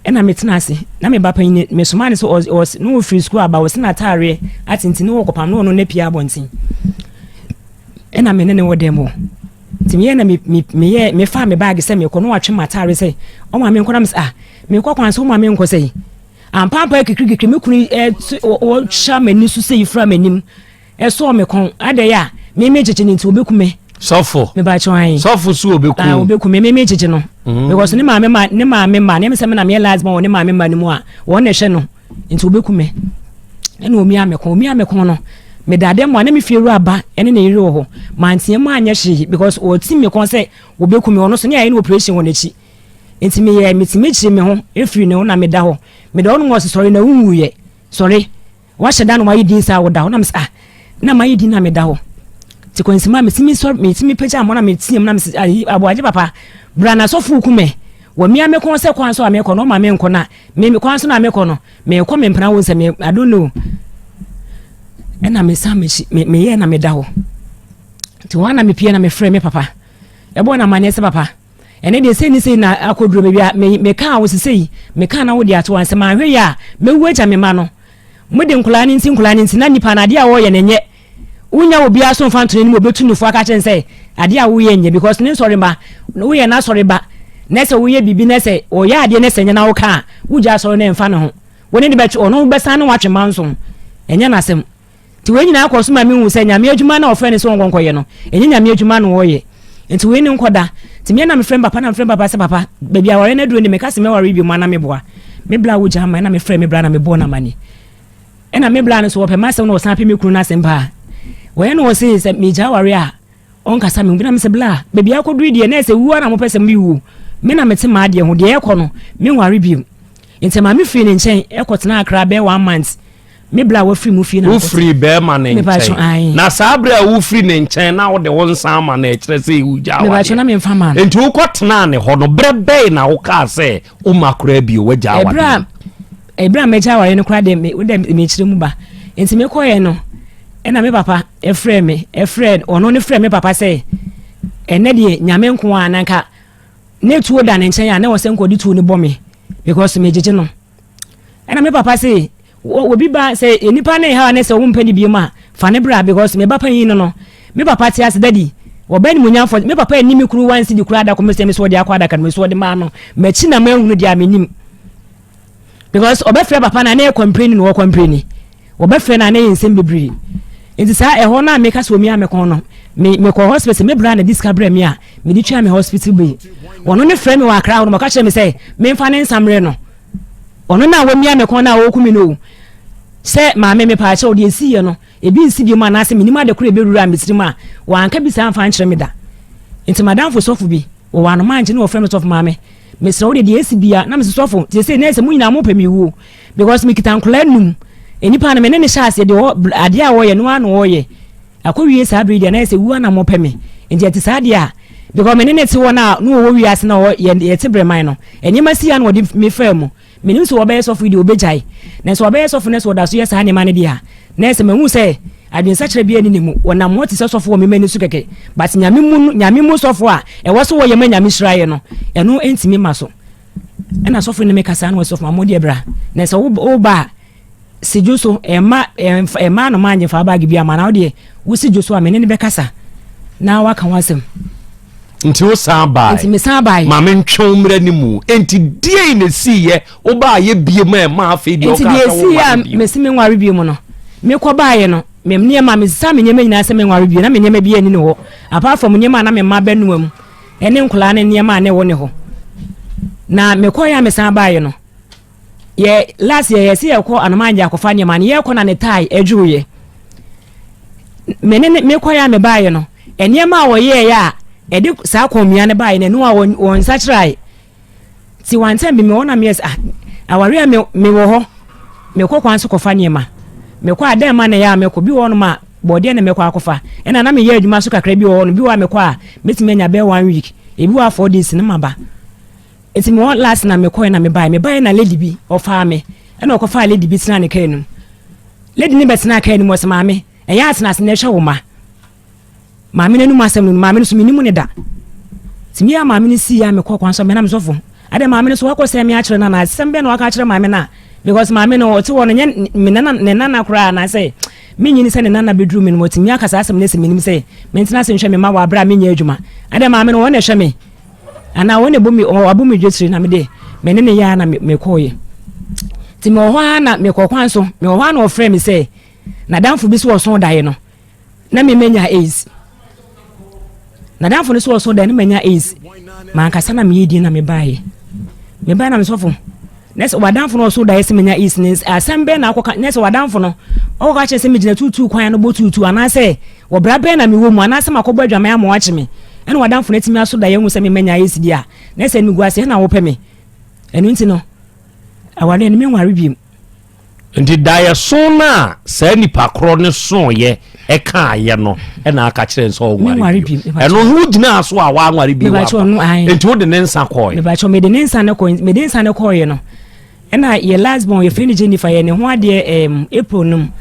ɛna metena ase na me ba panyin mesoma ne sɛ ɔs na ɔfiri sukuu aba ɔsi n'ataareɛ atenten na ɔkɔpam na ɔno na pia abɔnten ɛna me ne ne wɔ dɛm hɔ nti meyɛ na meyɛ mefaa me baage sɛ mekɔ na watwe m'ataare sɛ ɔma menkɔ na mesɛ ah mekɔ kwan so ɔma menkɔ sɛ ampaampa kikirikikiri me kunu ɔtwa m'ani so sɛ yifura m'anim ɛsɔɔ me kɔn adɛn a me me kyekye ne nti obeku me. Sɔfo. Me ba kyɛn ayi. Sɔfo so obeku. Ah obeku me me me kyekye no. Mm. Because ne maame ma ne maame ma ne sɛ me na me yɛ last born wɔ ne maame ma ne mu a wɔn na ɛhwɛ no nti obeku me. Ɛna omia me kɔn omia me kɔn no me da dɛm a na me fie wura ba ɛne ne yere wɔ hɔ manteɛ mu anyɛ hwee because wɔti me kɔn sɛ obeku me ɔno so ne ayɛ no operation wɔ n'akyi nti meyɛ metumi kyerɛ me ho efiri ne ho na meda hɔ meda hɔ no wɔn sɔre na wunwuyɛ sɔre. Wahyɛ da na wayɛ din saa woda hɔ na mesɛ ah na mayɛ din na meda hɔ nti kwansima metumi sɔre metumi pagya mo na meteam na mesɛ ayi aboagye papa bra na sɔfo ku me wɔ mia me kɔn sɛ kwan so a mekɔ no ɔma me nkɔ na me kwan so na mekɔ no mekɔ me mpena wo sɛ me I don't know ɛna mesan mekyi me meyɛ na meda hɔ nti wɔn na mepie na mefrɛ me papa ɛbɔ na amaneɛ sɛ papa Ɛnɛ deɛ sei ne sei na akɔduro baabi a me mekaa wo sesei mekaa na wode ato ansɛ manhwɛ yie a mɛwu agya me mma no mode nkwadaa no nti nkwadaa no nti na nipa no adeɛ a wɔyɛ no nyɛ wonya obiara so mfa nto n'anim obetu no fo aka kyerɛ no sɛ adeɛ a woyɛ nyɛ because ne nsɔre mma woyɛ n'asɔre ba na sɛ woyɛ biribi na sɛ ɔyɛ adeɛ na sɛ nyɛ na woka a wogya asɔre no ɛmfa ne ho wo ne de bɛtwe ɔno bɛsan ne watwe manso ɛnyɛ n'asɛm Nti wei nyinaa kɔɔ so ma mehu sɛ Nyame adwuma no a ɔfrɛ no sɛ ɔnkɔ nkɔyɛ no, ɛnyɛ Nyame adwuma na ɔreyɛ. Nti wei ne nkɔda. Nti meɛ na mefrɛ me papa na mefrɛ me papa sɛ papa, baabi a awareɛ no aduru no meka sɛ mɛware bio mu anaa meboa. Me bla wo gya ama ɛna mefrɛ me bla na mebɔɔ no amane. Ɛna me bla no so ɔpɛ m'asɛm na ɔsan pɛ me kunu no asɛm paa. Wɔyɛ na ɔse sɛ megya aware a ɔnkasa me ho bi na mesɛ bla baabi a akɔduru deɛ na ɛsɛ wuo na mopɛ sɛ mewuo. Me na mete m'adeɛ ho deɛ ɛkɔ no menware bio. Nti maame firi ne nkyɛn ɛkɔtena Accra bɛyɛ one month. Me bla wafiri mu fie na wofiri bɛrima ne nkyɛn na saa berɛ a wofiri ne nkyɛn na wode wo nsa ama no ɛkyerɛ sɛ wogya awadeɛ na memfa ma no nti wokɔtenaa ne hɔ no berɛ bɛn na wokaa sɛ woma koraa bio wagya awadeɛ ɛberɛ a mɛgya awadeɛ no koraa deɛ wodɛ mekyerɛ mu ba nti mekɔɛ no ɛna me papa ɛfrɛ me ɛfrɛ ɔno ne frɛ me papa sɛ ɛnɛ deɛ nyame nko a na nka ne tuo da ne nkyɛn a na wɔ sɛ nkɔde tuo no bɔ me because megyegye no ɛna me papa se obi ba sɛ nipa ne ha ne sɛ wo mpɛ ne biom a fa ne bra because me ba panyin no no me papa te ase daddy wɔbɛ ne munyamfo me papa ani me kunu wansi di kura adako me sɛ me so ɔde akɔ adaka no me so ɔde maa no m'akyi na manhunu deɛ a menim because ɔbɛfrɛ papa na ne yɛ complain na ɔcomplain Wɔbɛfrɛ no a na ɛyɛ nsɛm bebree. Nti saa ɛhɔ no a meka sɛ omia me kɔn no, me mekɔ hospital, me bra na de sika brɛ me a mede tua me hospital bill. Ɔno ne frɛ me wɔ Accra hɔ no, ɔka kyerɛ me sɛ memfa ne nsa mmerɛ no. Ɔno na wamia me kɔn no a ɔreku me no o. Sɛ maame mepaakyɛw deɛ ɛsiiɛ no, ebi nsi biom anaasɛ menim ade koro a ɛbɛwura me tirim a, wanka bi saa amfa ankyerɛ me da. Nti madamfo sɔfo bi, wɔwɔ Anomankye na wɔfrɛ no sɔfo maame, mesrɛ wo deɛ deɛ ɛsi bia, na mese sɔfo, seesei na ɛsɛ mo nyinaa mopɛ me wuo. Because me kita nkwadaa num. Nipa no me ne ne hyɛ aseɛ deɛ adeɛ a ɔyɛ no ara na ɔyɛ. Akɔwie saa bere deɛ na yɛ sɛ wuo na mopɛ me. Nti ɛte saa deɛ a because me ne ne te hɔ na na ɔwɔ wiase na ɔwɔ yɛ yɛte brɛman no. Nneɛma si ya na ɔde me faa mu. Menim sɛ ɔbɛyɛ sɔfo yi deɛ ɔbɛgyae. Na sɛ ɔbɛyɛ sɔfo na sɛ ɔda so yɛ saa nneɛma no deɛ a na ɛsɛ mahu sɛ adwensakyera biara nni ne mu. Ɔnam hɔ te sɛ sɔfo wɔ me m'ani so kɛkɛ. But nyame mu nyame mu sɔfo a ɛwɔ sɛ wɔyɛ ma nyame hyira yɛ no ɛno ntumi mma so. Ɛna sɔfo ne me kasa na ɔsɛ sɔfo maame deɛ bra na sɛ woba a si dwo so ɛma ɛma anoma angye fa baagi bi ama na wodeɛ wosi dwo so a me ne ne bɛkasa na waka ho asɛm. Nti wo san bae. Nti me san bae. Maame ntwe wo mmerɛ ne mu. Nti deɛ na esiiɛ wo baa yɛ bie mu a ɛma afei deɛ ɔkaa sɛ wo nware bio. Nti deɛ esiiɛ a mesi me nware bio mu no mekɔ baeɛ no me nneɛma mesesa me nneɛma nyinaa sɛ me nware bio na me nneɛma bi ani ne hɔ apart from nneɛma a na me mma bɛnoa mu. ne nkwadaa no nneɛma a na ɛwɔ ne hɔ. Na mekɔeɛ a mesan baeɛ no, yɛ last year yɛsɛ yɛkɔ Anomangye akɔfa nneɛma no, yɛkɔ na ne tae adwuruiɛ. Me ne ne mekɔeɛ a mebaeɛ no, nneɛma a wɔyɛeɛ a ɛde saa kɔnmia no baeɛ no, ɛno a wɔn wɔn nsakyeraeɛ. Nti wantɛn bi mewɔ na meyɛ sɛ ah awareɛ a me mewɔ hɔ mekɔ kwan so kɔfa nneɛma. Mekɔ a dɛn ma na ɛyɛ a mekɔ bi wɔ hɔnom a bɔɔdeɛ na mɛkɔ akɔfa. Ɛna na meyɛ adwuma so kakra bi wɔ hɔnom bi wɔ hɔ a mekɔ a mɛtumi anya bɛyɛ one week ebi wɔ hɔ a 4 days na maba. Nti mewɔ last na mekɔɛ na mebaeɛ mebaeɛ na lady bi ɔfaa me ɛna ɔkɔfaa lady bi tenaa ne kaa no mu. Lady no bɛtenaa kaa no mu ɔsɛ maame ɛyɛ atena ase na ɛhwɛ wo ma. Maame no anum asɛm no maame no so menim ne da. Nti meyɛ a maame no sii a mekɔɔ kwan so menam sɔfo. Adɛ maame no so wakɔ sɛ me akyerɛ no anaa asɛm bɛn na waka akyerɛ maame no a because maame no ɔte hɔ no nyɛ me nana ne nana koraa anaasɛ menyini sɛ ne nana bɛduru me no wɔtumi aka saa asɛm no sɛ menim sɛ mentena ase nhwɛ me ma wɔ aberɛ a menyɛ adwuma. Adɛ maame no wɔn na ɛhwɛ me anaa wɔn na ɛbɔ me ɔabɔ me dwetire na mede me ne ne yɛ a na mekɔɔyɛ. Nti mewɔ hɔ ara na mekɔ kwan so mewɔ hɔ ara na ɔfrɛ me sɛ n'adamfo bi so ɔso daeɛ no na me manya AIDS. N'adamfo no so ɔso daeɛ no manya AIDS. Mankasa na meyɛ din na mebaeɛ. Mebaeɛ na mesɔfo na sɛ w'adamfo no ɔso daeɛ sɛ manya AIDS ne asɛm bɛn na akɔka na sɛ w'adamfo no ɔkɔka kyerɛ sɛ megyina tuutuu kwan no bɔ tuutuu anaasɛ wɔbra bɛn na mewɔ mu anaasɛ makɔbɔ adwaman ama wakye me ɛna w'adamfo no atumi aso daeɛ hu sɛ me manya AIDS deɛ a na sɛ megu ase ɛna wopɛ me ɛno nti no awareɛ no menware biom. Nti daeɛso no a saa nipa korɔ no soeɛ ɛkaeɛ no ɛna aka kyerɛ no sɛ ɔnware bio. Ɛno ho gyinaa so a wanware bio aba. Nti wode ne nsa kɔɔɛ. Mebakyɛ mede ne nsa no kɔɛ mede nsa no kɔɔɛ no ɛna yɛ last born yɛfrɛ no Jennifer yɛ ne ho adeɛ ɛɛm April nom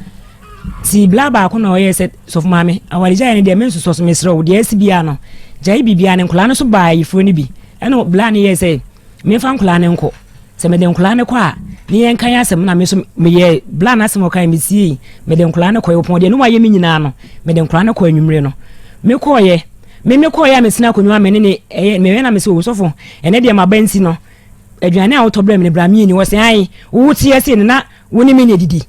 ti bla baako na ɔyɛ sɛ sɔfo maame awaregyaeɛ no deɛ mensosɔ so mesrɛ wo deɛ asi biara no gyae biribiara ne nkwadaa no so baa ayifoɔ no bi ɛna bla no yɛ sɛ Memfa nkwadaa no nkɔ. Sɛ mede nkwadaa no kɔ a, ne yɛnka yɛn asɛm. Na me nso meyɛɛ bla no asɛm a ɔkaeɛ, mesiei. Mede nkwadaa no kɔeɛ. Ɔpɔn deɛ ne wayɛ me nyinaa no, mede nkwadaa no kɔɔ anwummere no. Mekɔeɛ, me mekɔeɛ a mesena akonnwa a me ne ne ɛyɛ, mewɛ na mese, o sɔfo, ɛnɛ deɛ maba nti no, aduane a wotɔ brɛ me no, bra mieni. Ɔse, ae, wo teɛ sei no, na wo ne me na ɛdidi.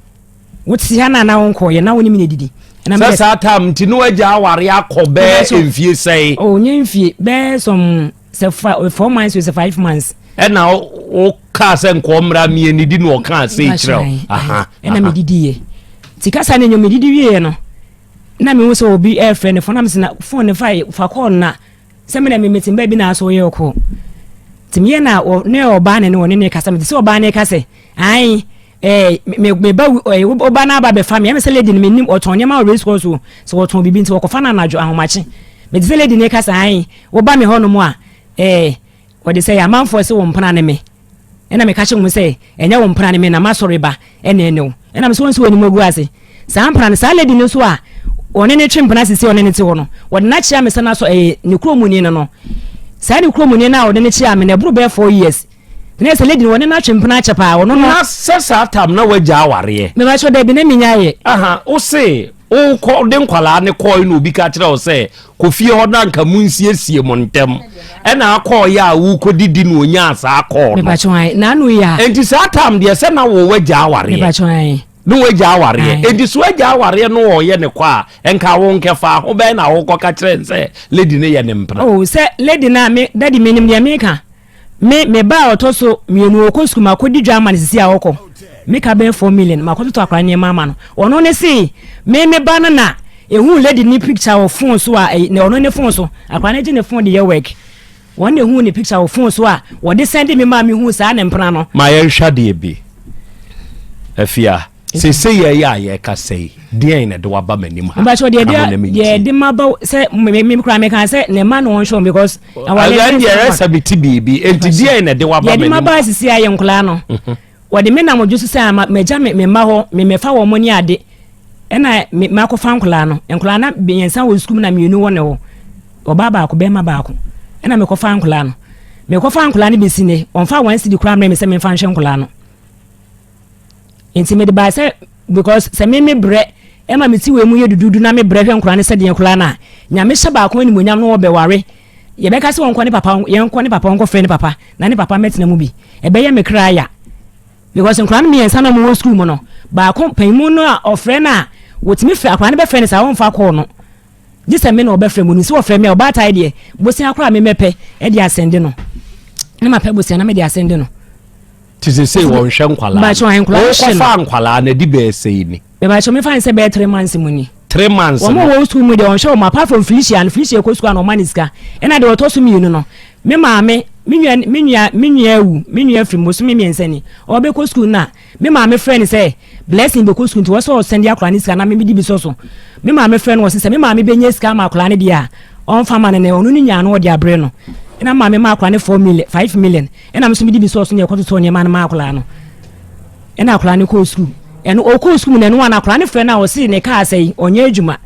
Wote ha na na wonkɔeɛ, na wo ne me na ɛdidi. Sɛ saa tam nti ne wagya aware akɔ bɛɛ mfie sɛe? Oh, nyɛ mfie, bɛɛ some sɛ 4 months o sɛ 5 months. Ɛna wo kaa sɛ nkɔɔ mmra mie ne di na ɔkaa sei kyerɛ wo. Ɛna medidi yɛ nti kasa ne nwom medidi wieɛ no na mehu sɛ obi ɛrefrɛ ne fon na mesɛ na fon ne fa fa kɔɔ na sɛ me na me mete baabi na asɔ yɛ ɔkɔ nti meyɛ na ne ɔbaa ne ne ɔne ne kasa mete sɛ ɔbaa ne ka sɛ ae ɛɛ me me ba ɛɛ ɔba na aba bɛfa me ɛmɛ sɛ lady no menim ɔtɔn nneɛma wɔ race course o sɛ wɔtɔn biribi nti wɔkɔfa no anadwo ahomakye mete sɛ lady ne ka sɛ ae woba me hɔnom a ɛɛ wɔde sɛ yɛ amanfoɔ sɛ wɔn mpena ne me ɛna meka kyerɛ wɔn sɛ ɛnyɛ wɔn mpena ne me na masɔre ba ɛna ɛne wo ɛna me sɛ wɔn nso wɔn anim agu ase saa mpena no saa lady no nso a wɔne ne twe mpena sisi ɔne ne te hɔ no wɔde no akyea me sɛ n'asɔ ɛyɛ ne kurom ni no saa ne kurom ni no a wɔde no kyea me na ɛboro bɛyɛ 4 years. Na sɛ lady no wɔne no atwe mpena akyɛ paa ɔno no. Na sɛ saa tam na wagya awareɛ. Mebakyɛ dabi na menya yɛ. Aha wo se wokɔ de nkwalaa ne kɔɔ na obi ka kyerɛ wo sɛ kɔ fie hɔ na nka mu nsiesie mo ntɛm ɛna akɔɔ yɛ a wokɔ didi na onyaa saa kɔɔ no. Mebakyɛ ayi na ano yi a. Enti saa tam deɛ sɛ na wo wagya awareɛ. Mebakyɛ ayi. Ne wagya awareɛ. Enti so wagya awareɛ no ɔyɛ ne kɔ a nka wo nkɛfa ho bɛn na wokɔ ka kyerɛ sɛ lady no yɛ ne mpena. Oh sɛ lady no a me daddy menim deɛ meka. Me me ba a ɔtɔ so mienu ɔkɔ sukuu makɔdi dwa ama no sisi a ɔkɔ me ka bɛyɛ 4 million makɔtotɔ akora nneɛma ama no ɔno ne se me me ba no na ehu lady ne picture wɔ phone so a ɛyɛ ɔno ne phone so akora no gye ne phone de yɛ work wɔn na ehu ne picture wɔ phone so a wɔde send me maa me hu saa ne mpena no. Ma yɛnhwɛ adeɛ bi Afia. Seesei yɛyɛ a yɛrekasa yi, deɛn na ɛde waba m'anim ha? Mpatsɔ deɛ ɛde deɛ ɛde ma ba sɛ me me kura me kan sɛ ne ma na wɔn hwɛ because. Awale deɛ ɛyɛ sɛ me ti biribi nti deɛn na ɛde waba m'anim? Deɛ ɛde ma ba sisi ayɛ nkɔla no. Wɔde me nam odwo so sɛ ama mɛgya me me mma hɔ me mɛfa wɔn ne ade ɛna me makɔfa nkɔla no nkɔla na mmiɛnsa wɔ sukuu mu na mmienu wɔ ne hɔ ɔbaa baako bɛrima baako ɛna mekɔfa nkɔla no mekɔfa nkɔla no bɛsi ne wɔnfa wɔn asidi koraa mmerɛ me sɛ memfa nhwɛ nkɔla no. Nti mede bae sɛ because sɛ me me brɛ ɛma me ti wei mu yɛ dududu na me brɛ hwɛ nkora ne sɛdeɛ koraa no a Nyame hyɛ baako animuonyam no wɔbɛware yɛbɛka sɛ wɔnkɔ ne papa yɛnkɔ ne papa wɔnkɔ frɛ ne papa na ne papa mɛtena mu bi ɛbɛyɛ me kra ya because nkora no mmiɛnsa na wɔwɔ sukuu mu no baako panyimu no a ɔfrɛ no a wɔtumi frɛ akora no bɛfrɛ no saa wɔmfa kɔɔ no gye sɛ me na ɔbɛfrɛ mu no sɛ wɔfrɛ me a ɔbaatae deɛ bosea koraa me mɛpɛ ɛde asɛnde no na mapɛ bosea na mede asɛnde no. Ti sesei wɔnhwɛ nkwalaa no. Wokɔfaa nkwalaa no adi bɛyɛ sɛi ni? Mebakyɛ mefa ne sɛ bɛyɛ 3 months mu ni. 3 months Wɔn no. A wɔwɔ sukuu mu deɛ, ɔnhwɛ wɔn apart from Felicia no. Felicia kɔ sukuu a na ɔma ne sika. Ɛna deɛ ɔtɔ so mmienu no, me maame, me nua awu, me nua firi mu bosome 3 ni. Ɔbɛkɔ sukuu no a, me maame frɛ no sɛ Blessing bɛkɔ sukuu, nti wɔsɛ ɔsend akwadaa ne sika na me de bi sɔ so. Me maame frɛ no, wɔsɛ sɛ me maame bɛnya sika ama akwadaa no deɛ a, ɔmfa ma no, na ɔno ne nyaa no ɔde abrɛ no. Ɛna maame ma akwadaa no 4 million, 5 million, ɛna me nso mede bi sɔ so na ɛkɔtotɔ nneɛma no ma akwadaa no. Ɛna akwadaa no kɔɔ sukuu. Ɛno ɔkɔɔ sukuu mu na ɛno ana akwadaa no frɛ no a, ɔse ne kaa sɛ ɔnyɛ adwuma.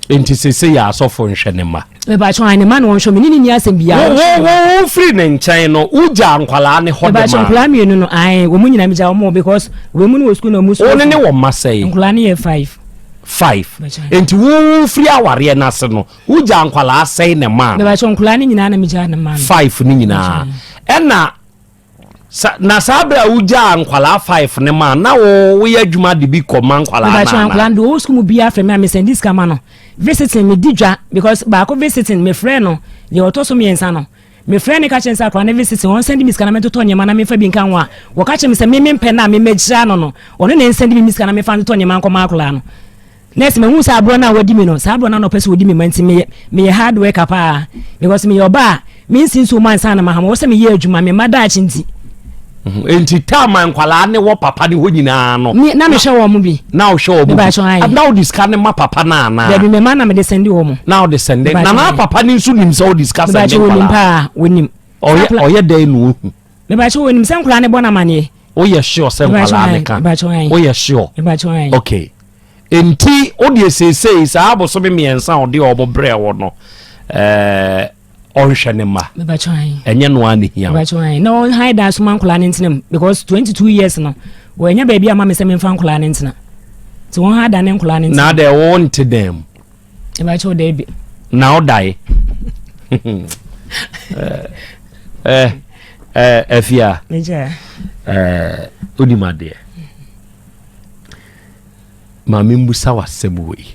Nti sese yɛ asɔfo nhwɛ ne ma? Mebakyɛ an ne ma no, ɔnhwɛ me ne ni asɛm biara. Wo firi ne nkyɛn no, wogya nkwalaa ne hɔ de Mebakyɛ ma? Nkwalaa mmienu no ae, wɔn nyinaa megya wɔn because wɔn mu no wɔ sukuu na wɔn Wo ne wɔ mma sɛe? Nkwalaa no yɛ five. Five? Mebakyɛ. Nti wo firi awareɛ no ase no, wogya nkwalaa sɛe ne ma no? Mebakyɛ, nkwalaa no nyinaa na megya ne ma no. Five no nyinaa. Ɛna na saa berɛ a wogyaa nkwalaa five ne ma na wo woyɛ adwuma de bi kɔ ma nkwalaa Mebakyɛ, no nkwalaa anaa? no deɛ ɔwɔ sukuu mu biara frɛ me a, mesend sika ma no. Visiting, medi dwa because baako visiting, mefrɛ no, deɛ ɔtɔ so mmiɛnsa no, mefrɛ no ka kyerɛ no sɛ akwadaa no visiting, ɔnsend me sika na mentotɔ nneɛma na memfa bi nka ho a, wɔka kyerɛ me sɛ me mempɛ no a memmɛgyira no, ɔno na ɛnsend me sika na memfa ntotɔ nneɛma nkɔma akwadaa no. Nurse, mahu sɛ aborɔ no a wadi me no, saa aborɔ no na ɔpɛ sɛ ɔdi me ma. Nti meyɛ hard worker paa because meyɛ ɔba a mensi nsuo mu ansa na mahama wɔ sɛ meyɛ adwuma me mma daakye nti. Nti time a nkwalaa ne wɔ papa ne hɔ nyinaa no, na mehwɛ wɔn mo bi. Na wohwɛ wɔn Mebakyɛ, bi? aye. Na wode sika ne ma papa no anaa? Dabi, me ma na mede send wɔn mo. Na wode send? Mebakyɛ, Na na aye. papa ne nso nim sɛ wode sika send Mebakyɛ, wɔnim nkwalaa? paa, wɔnim. Ɔyɛ ɔyɛ dɛn na ohu? Mebakyɛ, wɔnim sɛ nkwalaa ne bɔ n'amaneɛ. Woyɛ sure sɛ Mebakyɛ, nkwalaa ne aye. ka? Mebakyɛ, aye. Woyɛ sure? Mebakyɛ, aye. Okay, nti wodeɛ seesei saa abosome 3 a ɔde ɔmo brɛ wo no, ɔnhwɛ ne ma? Mebakyɛ, aye. Ɛnyɛ no a ne hia wo. Mebakyɛ, aye. Na ɔnhan da so ma nkwalaa ne ntena mu because 22 years no, wɔanya baabi ama me sɛ memfa nkwalaa ne ntena, nti wɔn ha da ne nkwalaa ne ntena. Na dɛ wo nte dan mu? Mebakyɛ, daabi. Na wodae Afia? Megya. Wonim adeɛ, maame, mbusa w'asɛm wei.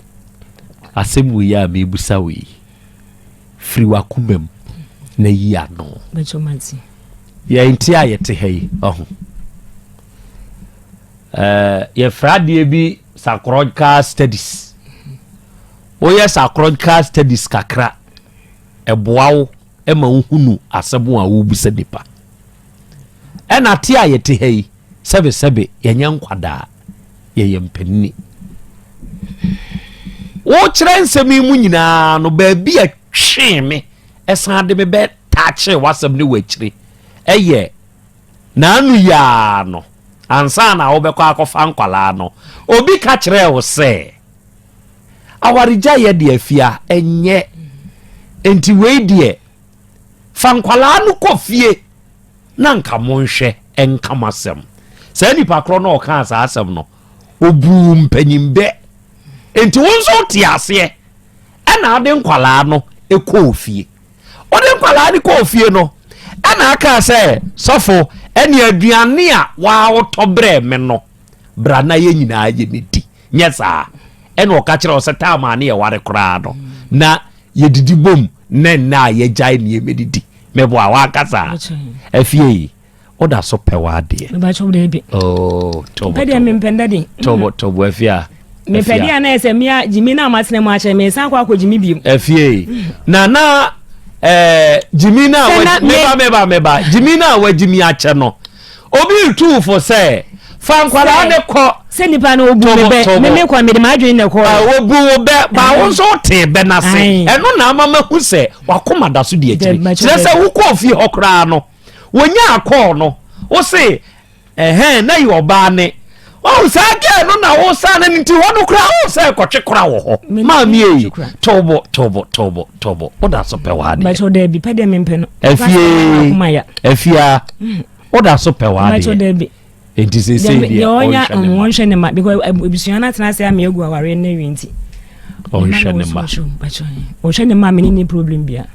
Asɛm wei a mebusa wei, firi w'akoma mu na yi ano. Mebakyɛ, mate. Yɛn ti a yɛte ha yi, ɔho yɛfrɛ adeɛ bi psychological studies. Woyɛ psychological studies kakra, ɛboa wo ma wohunu asɛm a wobusa nipa. Ɛna te a yɛte ha yi, sɛbesɛbe, yɛnyɛ nkwadaa, yɛyɛ mpanini. Wokyerɛ nsɛm yi mu nyinaa no, baabi a twee me ɛsan de me bɛ taakyee w'asɛm ne w'akyire ɛyɛ n'ano yaa no. Ansa na wobɛkɔ akɔfa nkwalaa no, obi ka kyerɛɛ wo sɛ awaregya yɛ deɛ afia ɛnyɛ, nti wei deɛ fa nkwalaa no kɔ fie na nka monhwɛ ɛnka mo asɛm. Saa nipa korɔ no ɔkaa saa asɛm no, obuu mpanyin bɛ, nti wo nso wote aseɛ ɛna ade nkwalaa no kɔɔ fie. Wode nkwalaa no kɔɔ fie no, ɛna aka sɛ, "Sɔfo, ɛne aduane a waawotɔ brɛ me no, bra na yɛ nyinaa yɛ ne di." Nyɛ saa ɛna ɔka kyerɛ wo sɛ taama ne yɛware koraa no na yɛdidi bom, na nna a yɛgyae nneɛma didi meboa waka saa. Afie yi, woda so pɛ w'adeɛ? Mebakyɛ, daabi. Oh, tobo. Pɛ deɛ mempɛ nda de. Tobo, tobo, afie a. Mepɛ deɛ a na yɛ sɛ mea gyimi na amatena mu akyɛ, mesan kɔ akɔ gyimi biom. Afie na gyimi na meba meba meba gyimi na wagyimi akyɛ no, obi tu fo sɛ fa nkwadaa ne kɔ. Sɛ nipa no obu me bɛ, me kɔ, mede m'adwene na ɛkɔ. Obu wo bɛ ba, wo nso tee bɛ n'ase. Ɛno na ama mahu sɛ wakoma da so di akyire. Kyerɛ sɛ wokɔɔ fie hɔ koraa no, wonya akɔɔ no, wo se ɛhɛn na yɛ ɔbaa ne ɔn saa gɛɛ no na wo saa no nti hɔ no koraa wo sɛ kɔtwe kora wɔ hɔ. Maame yi, tobo, tobo, tobo, tobo, woda so pɛ w'adeɛ? Mebakyɛ, daabi. Pɛ deɛ mempɛ no. Afie, afia, woda so pɛ Mebakyɛ, w'adeɛ? Daabi. Nti seesei deɛ ɔnya ɔnhwɛ ne ma? Ɔnhwɛ ne ma because abusua no atena ase ama egu awareɛ no awie nti. Ɔnhwɛ ne ma. Ɔhwɛ ne ma, me ne ne problem bia.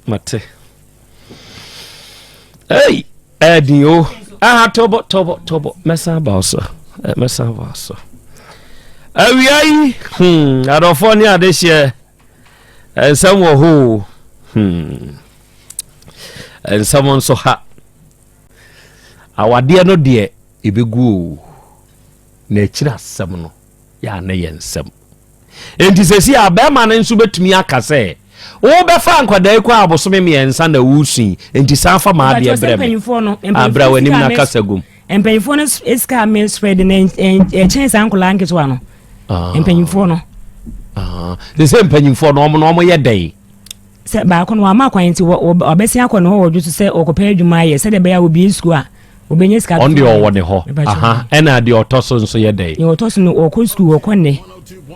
Mate. Ei, ɛdi o aha. Tobo, tobo, tobo, mɛsan aba wo so. Mɛsan aba wo so awia yi. Adɔfoɔ ne adehyeɛ, nsɛm wɔ hɔ o. Nsɛm nso ha. Awadeɛ no deɛ, ɛbɛgu o, na akyiri asɛm no. Yɛ a na yɛ nsɛm. Enti seesei a bɛrima no nso bɛtumi aka sɛ, Wobɛfa nkwadaa yi kɔ a abosome mmiɛnsa na woresu yi, enti san fa m'adeɛ brɛ me. Ah, bra w'anim na kasa gum. Mpanyinfoɔ no sika a me spread no ɛkyɛn saa nkwadaa nketewa no. Ah. Mpanyinfoɔ no. Ah. Sɛ mpanyinfoɔ no wɔn no wɔn yɛ dɛn? Sɛ baako no wama kwan nti ɔbɛsi akɔ ne hɔ wɔ dwo so sɛ ɔkɔpɛ adwuma ayɛ sɛdeɛ ɛbɛyɛ a obie sukuu a obɛnya sika. Ɔno deɛ ɔwɔ ne hɔ. Aha ɛna deɛ ɔtɔ so nso yɛ dɛn? Deɛ ɔtɔ so no ɔkɔ sukuu ɔkɔ nnɛ.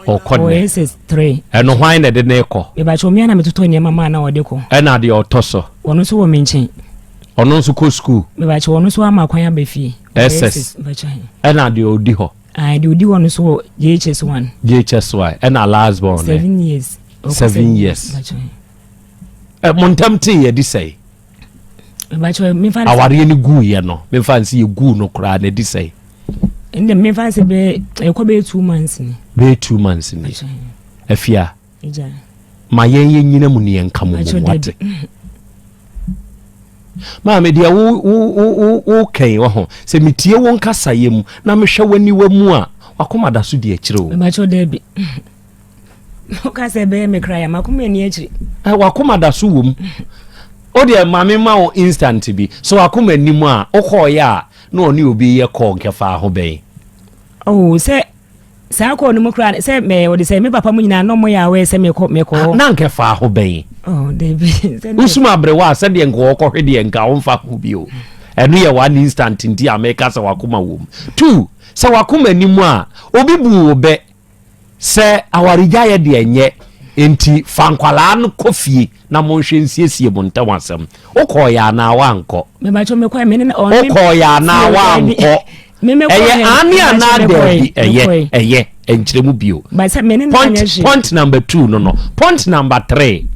Ɔkɔ nnɛ. Ɔyɛ SS3. Ɛno hwan na ɛde ne kɔ? Mebakyɛ ɔmea na metotɔ nneɛma maa na ɔde kɔ. Ɛna deɛ ɔtɔ so? Ɔno nso wɔ me nkyɛn. Ɔno nso kɔ sukuu? Mebakyɛ ɔno nso ama kwan aba fie. SS. Ɛna deɛ ɔdi hɔ? Ayi deɛ ɔdi hɔ no nso wɔ JHS1. JHS1 ɛna last born. 7 years. 7 years. Ɛ mo ntam tee yɛ di sɛe? Awareɛ no guu yɛ no, memfa nse yɛ guu no koraa na ɛdi sɛe? Ɛnna memfa nse bɛyɛ ɛkɔ bɛyɛ 2 months ni. Bɛyɛ 2 months ni. Afia. Ma yɛn yɛ nyina mu ne yɛn nka mo mu wate. Maame deɛ wo wo wo wo kɛn wɔ ho sɛ metie wo nkasayɛ mu na mehwɛ w'aniwa mu a, wakoma da so di akyire o. Mebakyɛ daabi. Woka sɛ ɛbɛyɛ me kra ya, makoma ani akyiri. Eh, wakoma da so wɔ mu. O deɛ maame ma wo instant bi. So wakoma anim a wokɔɔyɛ a na ɔne obi yɛ kɔɔ nkɛfaa ho bɛn? Oh, sɛ saa kɔɔ no mu koraa sɛ mɛ wɔde sɛ me papa mu nyinaa na ɔmo yɛ awɛ sɛ mekɔ mekɔ hɔ. Na nkɛfaa ho bɛn? Oh, dabi. Wosum aberewa a sɛdeɛ nka ɔkɔhwe deɛ nka womfa ho bio. Ɛno yɛ one instant nti a meka sɛ wakoma wɔ mu. Two, sɛ wakoma anim a obi buu wo bɛ Sɛ awaregyaeɛ deɛ nyɛ, enti fa nkwadaa no kɔ fie na monhwɛ nsiesie mo ntam asɛm. Wokɔɔeɛ anaa woankɔ? Wokɔɔeɛ anaa woankɔ? Ɛyɛ aane anaa daabi? Ɛyɛ, ɛyɛ, ɛnkyerɛ mu bio. Point, point number two no no. Point number three,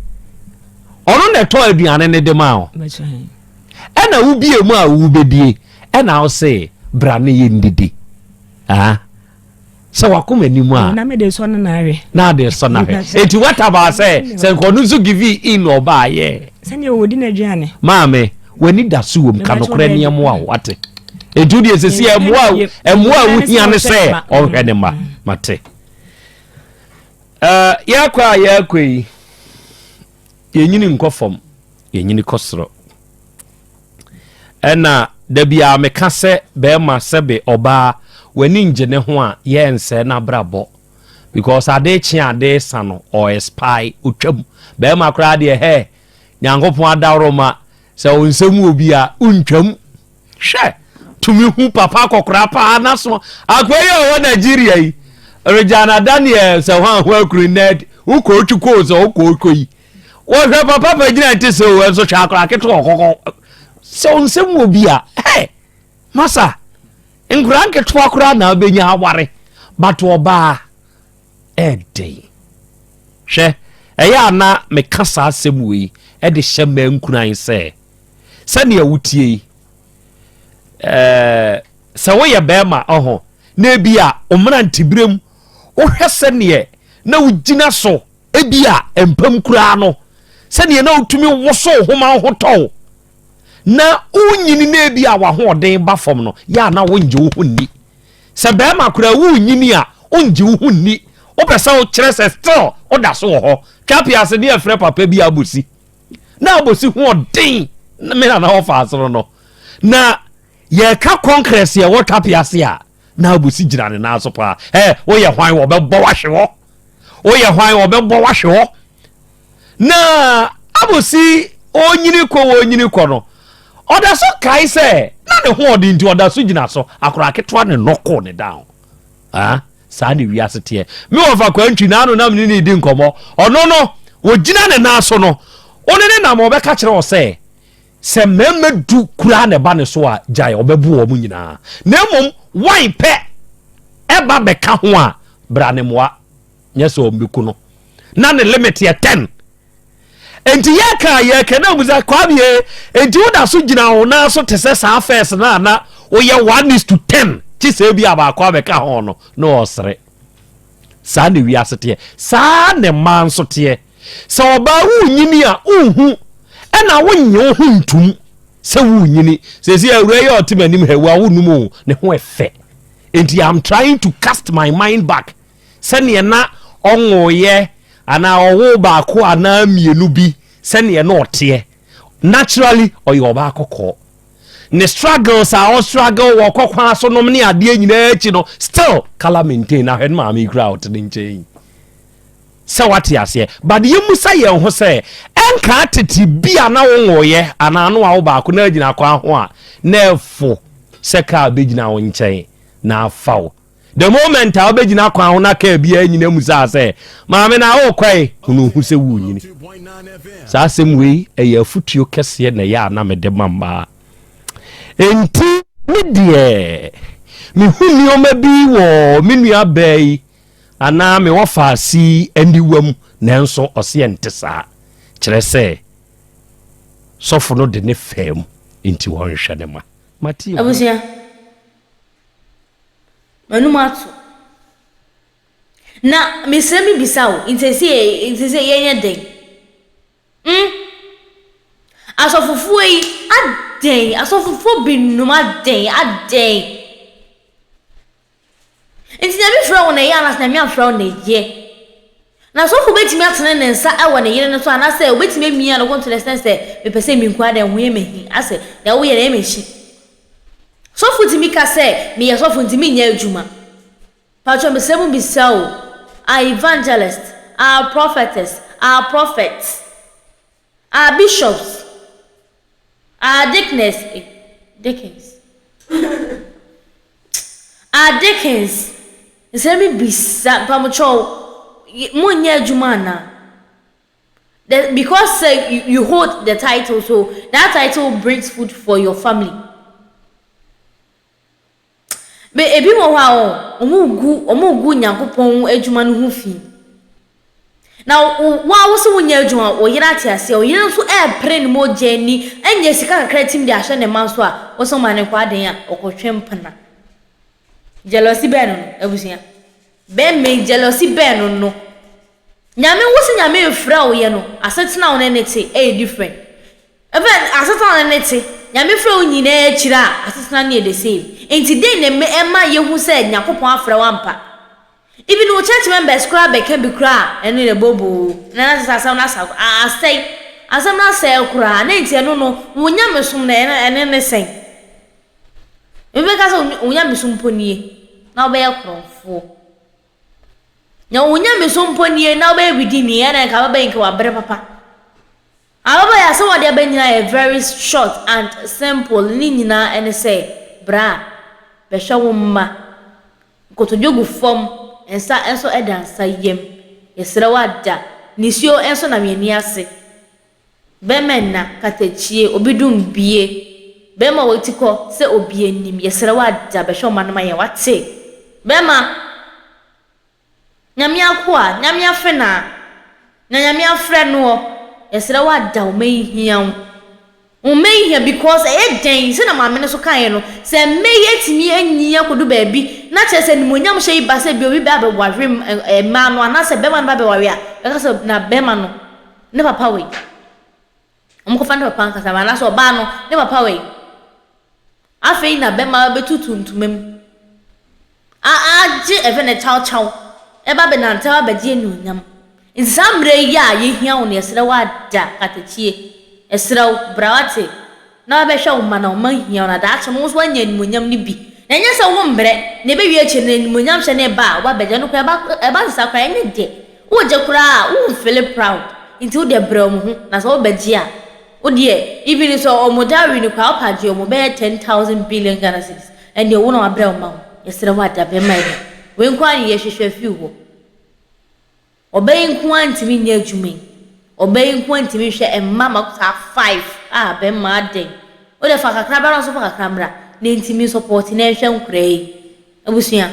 ɔno na ɛtɔ aduane no de maa wo. Ɛna wobie mu a wobɛdie, ɛna wo se bra ne yɛndidi. Ah. Sɛ wakoma anim a. Na mede sɔ no na ahwɛ. Na ade sɔ no ahwɛ. Eti what about sɛ sɛ nka ɔno nso give in ɔbaa yɛ? Sɛnea ɔdi n'aduane. Maame, w'ani da so wom, ka nokorɛ ne ɛmoa wo, wate? Enti wodeɛ sɛsi ɛmoa ɛmoa a wohia ne sɛ ɔnhwɛ ne mma, mate? Uh, yɛakɔ a yɛakɔ yi, yɛnyini nkɔ fam, yɛnyini kɔ soro. Ɛna da biara meka sɛ bɛrima sɛbe ɔbaa w'ani ngye ne ho a yɛ nsɛe n'abrabɔ because ade kye ade sa no ɔ expire, otwam. Bɛrima koraa deɛ hɛ, Nyankopɔn adaworoma sɛ wo nsɛm wɔ bi a wontwam. Hwɛ, tumi hu papa akɔkora paa n'aso akoa yi a ɔwɔ Nigeria yi, Regina Daniel sɛ ho aho akuru ned wokɔ otwi koo sɛ wokɔ okɔ yi. Wɔhwɛ papa pa gyina nte sɛ o, ɛnso hwɛ akora ketewa ɔkɔkɔ sɛ nsɛm wɔ bi a, hey, masa, nkora nketewa koraa na abɛnya aware, but ɔbaa ɛɛdɛn. Hwɛ, ɛyɛ a na meka saa asɛm wei de hyɛ mmaa nkuran sɛ, sɛnea wotie yi, ɛɛ, sɛ woyɛ bɛrima ɔho, na ebi a ɔmmeranteberɛ mu, wohwɛ sɛneɛ na wogyina so. Ebia mpam koraa no, sɛnea na wotumi wosow ho ma wo ho tɔ wo, na wonyini na ebia w'ahoɔden ba fam no, yɛ a na wongye wo ho nni. Sɛ barima koraa wonyini a, wongye wo ho nni. Wopɛ sɛ wokyerɛ sɛ still woda so wɔ hɔ. Twa ase ne yɛfrɛ papa bi Abosi. Na Abosi ho ɔden me nana wɔfa ase no no. Na yɛka congress yɛwɔ twa ase a, na Abosi gyina ne nan so paa. Ɛ woyɛ hwan wɔbɛbɔ wahwe hɔ. Woyɛ hwan wɔbɛbɔ wahwe hɔ. Na Abosi onyini kɔ onyini kɔ no, ɔda so kae sɛ na ne ho ɔden nti ɔda so gyina so. Akwadaa ketewa ne nɔkoo ne down. Ah, saa ne wiase teɛ. Me wɔfa kwantwi na ano nam ne ne di nkɔmmɔ. Ɔno no, wɔgyina ne nan so no, wo ne ne nam ɔbɛka kyerɛ wɔ sɛ, Sɛ mmarima du koraa na ɛba ne so a, gyae, ɔbɛbo wɔn nyinaa. Na mmom wan pɛ ɛba bɛka ho a, bra ne mmoa, nyɛ sɛ ɔmmɛku no. Na ne limit yɛ 10. Enti yɛka a yɛka na abusa Kwame e, enti woda so gyina wo nan so te sɛ saa first no a na woyɛ 1 is to 10, kye sɛ ebi a baako abɛka ho no, na ɔresere. Saa na wiase teɛ. Saa na mmaa nso teɛ. Sɛ ɔbaa wonyini a wonhu ɛna wonnye wo ho ntum sɛ wonyini. Sɛsi awura yi a ɔte m'anim ha wa wonum o ne ho ɛfɛ. Enti I'm trying to cast my mind back. Sɛneɛ na ɔnwoeɛ anaa ɔwoo baako anaa mmienu bi sɛneɛ na ɔteɛ. Naturally ɔyɛ ɔbaa kɔkɔɔ. Ne struggles a ɔstruggle wɔ kɔkwan so nom ne adeɛ nyinaa akyi no, still colour maintain. Na hwɛ ne maame yi koraa a ɔte ne nkyɛn yi sɛ wate aseɛ. But yɛmmusa yɛn ho sɛ, ɛnkaa tete bi a na wonwoeɛ anaa no awo baako na agyina kwan ho a na ɛfo sɛ kaa bɛgyina wo nkyɛn na afa wo? The moment a wobɛgyina kwan ho na kaa biara nyina mu saa sɛ, "Maame, na wokɔe," hunu hu sɛ wonyini. Saa asɛm wei ɛyɛ afotuo kɛseɛ na ɛyɛ a na mede ma mmaa. Enti me deɛ, mehu nneɔma bi wɔ me nua baa yi anaa mewɔ faase aniwa mu, nanso ɔseɛ nte saa. Kyerɛ sɛ sɔfo no de ne fam nti wɔnhwɛ ne ma mate. Abusua, m'anum ato na mesrɛ me bisa wo nti sɛ yɛnyɛ den Asɔfofoɔ yi adɛn? Asɔfofoɔ binom adɛn adɛn? Nti Nyame frɛ wo na ɛyɛ anaasɛ Nyame amfrɛ wo na ɛyɛ? Na sɔfo bɛtumi atene ne nsa wɔ ne yere no so anaasɛ obɛtumi amia no kɔnto ne sɛn sɛ mepɛ sɛ menku adɛn ho yɛ mahi asɛ na woyɛ na ɛyɛ mahyi? Sɔfo tumi ka sɛ meyɛ sɔfo nti menyɛ adwuma. Patro, mesrɛ mu bisa o, our evangelist, our prophetess, our prophets, our bishops, our deaconess, deacons, our deacons, nsɛm mi bisa mpamokyɛw, monyɛ adwuma anaa? Because you hold the title, so that title brings food for your family. Be ebi wɔ hɔ a ɔmo gu Nyankopɔn adwuma no ho fi. Na wo a wo sɛ wonyɛ adwuma, wo yere ate aseɛ, wo yere nso ɛɛpere ne mogya ani anya sika kakra tim de ahyɛ ne ma nso a wo sɛ ɔma ne nkɔ adan a ɔkɔtwe mpena. Jealousy bɛɛ no, abusua. Bɛmɛ jealousy bɛɛ no. Nyame wo sɛ Nyame efrɛ wo yɛ no, asetena wo ne ne te ɛyɛ different. Ɛfɛ asetena wo ne ne te, Nyame frɛ wo nyinaa akyire a asetena no yɛ the same. Nti den na ɛma yɛhu sɛ Nyankopɔn afrɛ wo ampa? Even wo church members koraa bɛka bi koraa, ɛno yɛ bobo na na sɛ asɛm no asa asɛe, asɛm no asɛe koraa na nti ɛno no wo nyamesom no ɛno ɛne ne sɛn? Ebi bɛka sɛ wo nyamesom mpo nie na wobɛyɛ korɔmfoɔ. Na wo nyamesom mpo nie na wobɛyɛ bidini, ɛna nka wobɛyɛ nka wabrɛ papa. Ababa yɛ asɛm a ɔde aba nyinaa yɛ very short and simple. Ne nyinaa ɛne sɛ bra bɛhwɛ wo mma. Nkotodwe gu fam, nsa nso da nsa yam. Yɛsrɛ wo ada nisuo nso nam yɛn ani ase. Bɛrima nna katakyie obi dum bie bɛrima wɔ ti kɔ sɛ obi anim. Yɛsrɛ wo ada bɛhwɛ wo mma no ma yɛn wate. Bɛrima Nyame akoa, Nyame afenaa na Nyame afrɛ noɔ, yɛsrɛ wo ada, wo mma yi hia wo, wo mma yi hia, because ɛyɛ dɛn sɛ na maame no so kaeɛ no sɛ mma yi atumi anyi akɔdu baabi na kyerɛ sɛ animuonyam hyɛ yi ba sɛ bi obi bɛ abɛware mmaa no anaasɛ bɛrima no ba abɛware a, bɛka sɛ na bɛrima no ne papa wei ɔmokɔfa ne papa ankasa anaasɛ ɔbaa no ne papa wei. Afei na bɛrima bɛtutu ntoma mu agye ɛfɛ ne kyawkyaw ɛba bɛnante aba bɛgye anuonyam. Nti saa mmerɛ yi a yɛhia wo no, yɛsrɛ wo ada katakyie, ɛsrɛ wo bra wate na wabɛhwɛ wo ma na wo ma hia wo na daakye no wo nso woanya animuonyam no bi. Na ɛnyɛ sɛ wo mmerɛ na ɛbɛwie akyire no animuonyam hyɛ ne ba a wabɛgye no koraa ɛba sesa koraa ɛnyɛ dɛ wogye koraa a womfeel proud. Nti wode brɛ wo ho na sɛ wobɛgye a, wo deɛ even sɛ ɔmo dowry no koraa wopa gye ɔmo bɛyɛ 10,000 billion Ghana cedis, ɛndeɛ wo na wabrɛ wo ma wo. Yɛsrɛ wo ada, bɛrima yi wei nko ara ne yɛhwehwɛ firi hɔ. Ɔbɛyi nko ara ntumi nyɛ adwuma yi, ɔbɛyi nko ara ntumi nhwɛ mma ma saa five a bɛrima adɛn? Wode fa kakra bra na nso fa kakra mmra na ntumi support na nhwɛ nkora yi. Abusua,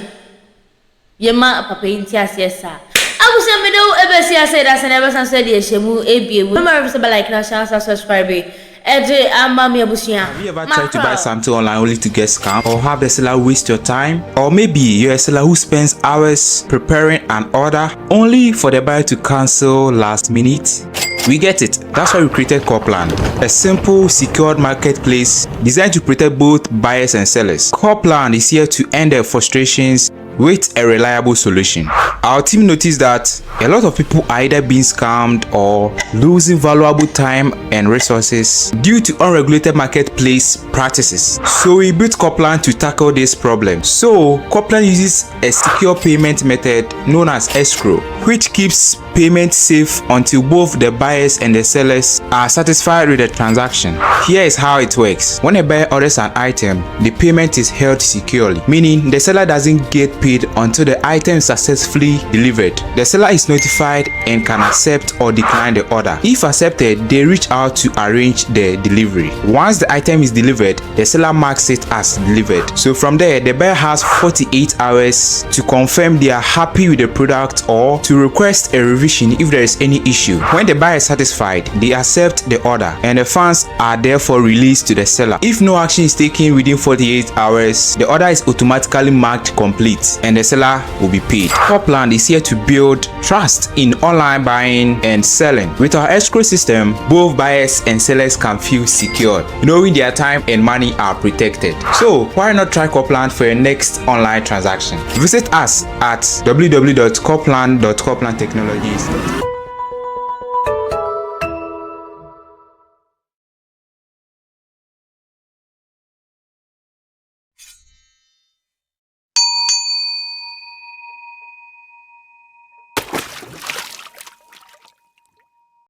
yɛma papa yi nti aseɛ saa. Abusua, mede wo ebesi ase da sɛ na ɛbɛsan so de ahyɛ mu ebie mu mɛma sɛ bɛ like na hyɛ asa subscribe ɛde ama me, abusua. Have you ever tried to buy something online only to get scammed or have the seller waste your time? Or maybe you're a seller who spends hours preparing an order only for the buyer to cancel last minute? We get it. That's why we created Copland, a simple, secured marketplace designed to protect both buyers and sellers. Copland is here to end the frustrations. with a reliable solution. Our team noticed that a lot of people are either being scammed or losing valuable time and resources due to unregulated marketplace practices. So we built Copland to tackle this problem. So Copland uses a secure payment method known as escrow, which keeps payment safe until both the buyers and the sellers are satisfied with the transaction. Here is how it works. When a buyer orders an item, the payment is held securely, meaning the seller doesn't get paid until the item is successfully delivered. The seller is notified and can accept or decline the order. If accepted, they reach out to arrange the delivery. Once the item is delivered, the seller marks it as delivered. So from there, the buyer has 48 hours to confirm they are happy with the product or to request a revision if there is any issue. When the buyer is satisfied, they accept the order and the funds are therefore released to the seller. If no action is taken within 48 hours, the order is automatically marked complete and the seller will be paid. Copland is here to build trust in online buying and selling. With our escrow system, both buyers and sellers can feel secured, knowing their time and money are protected. So why not try Copland for your next online transaction? Visit us at www.copland.coplandtechnologies.com.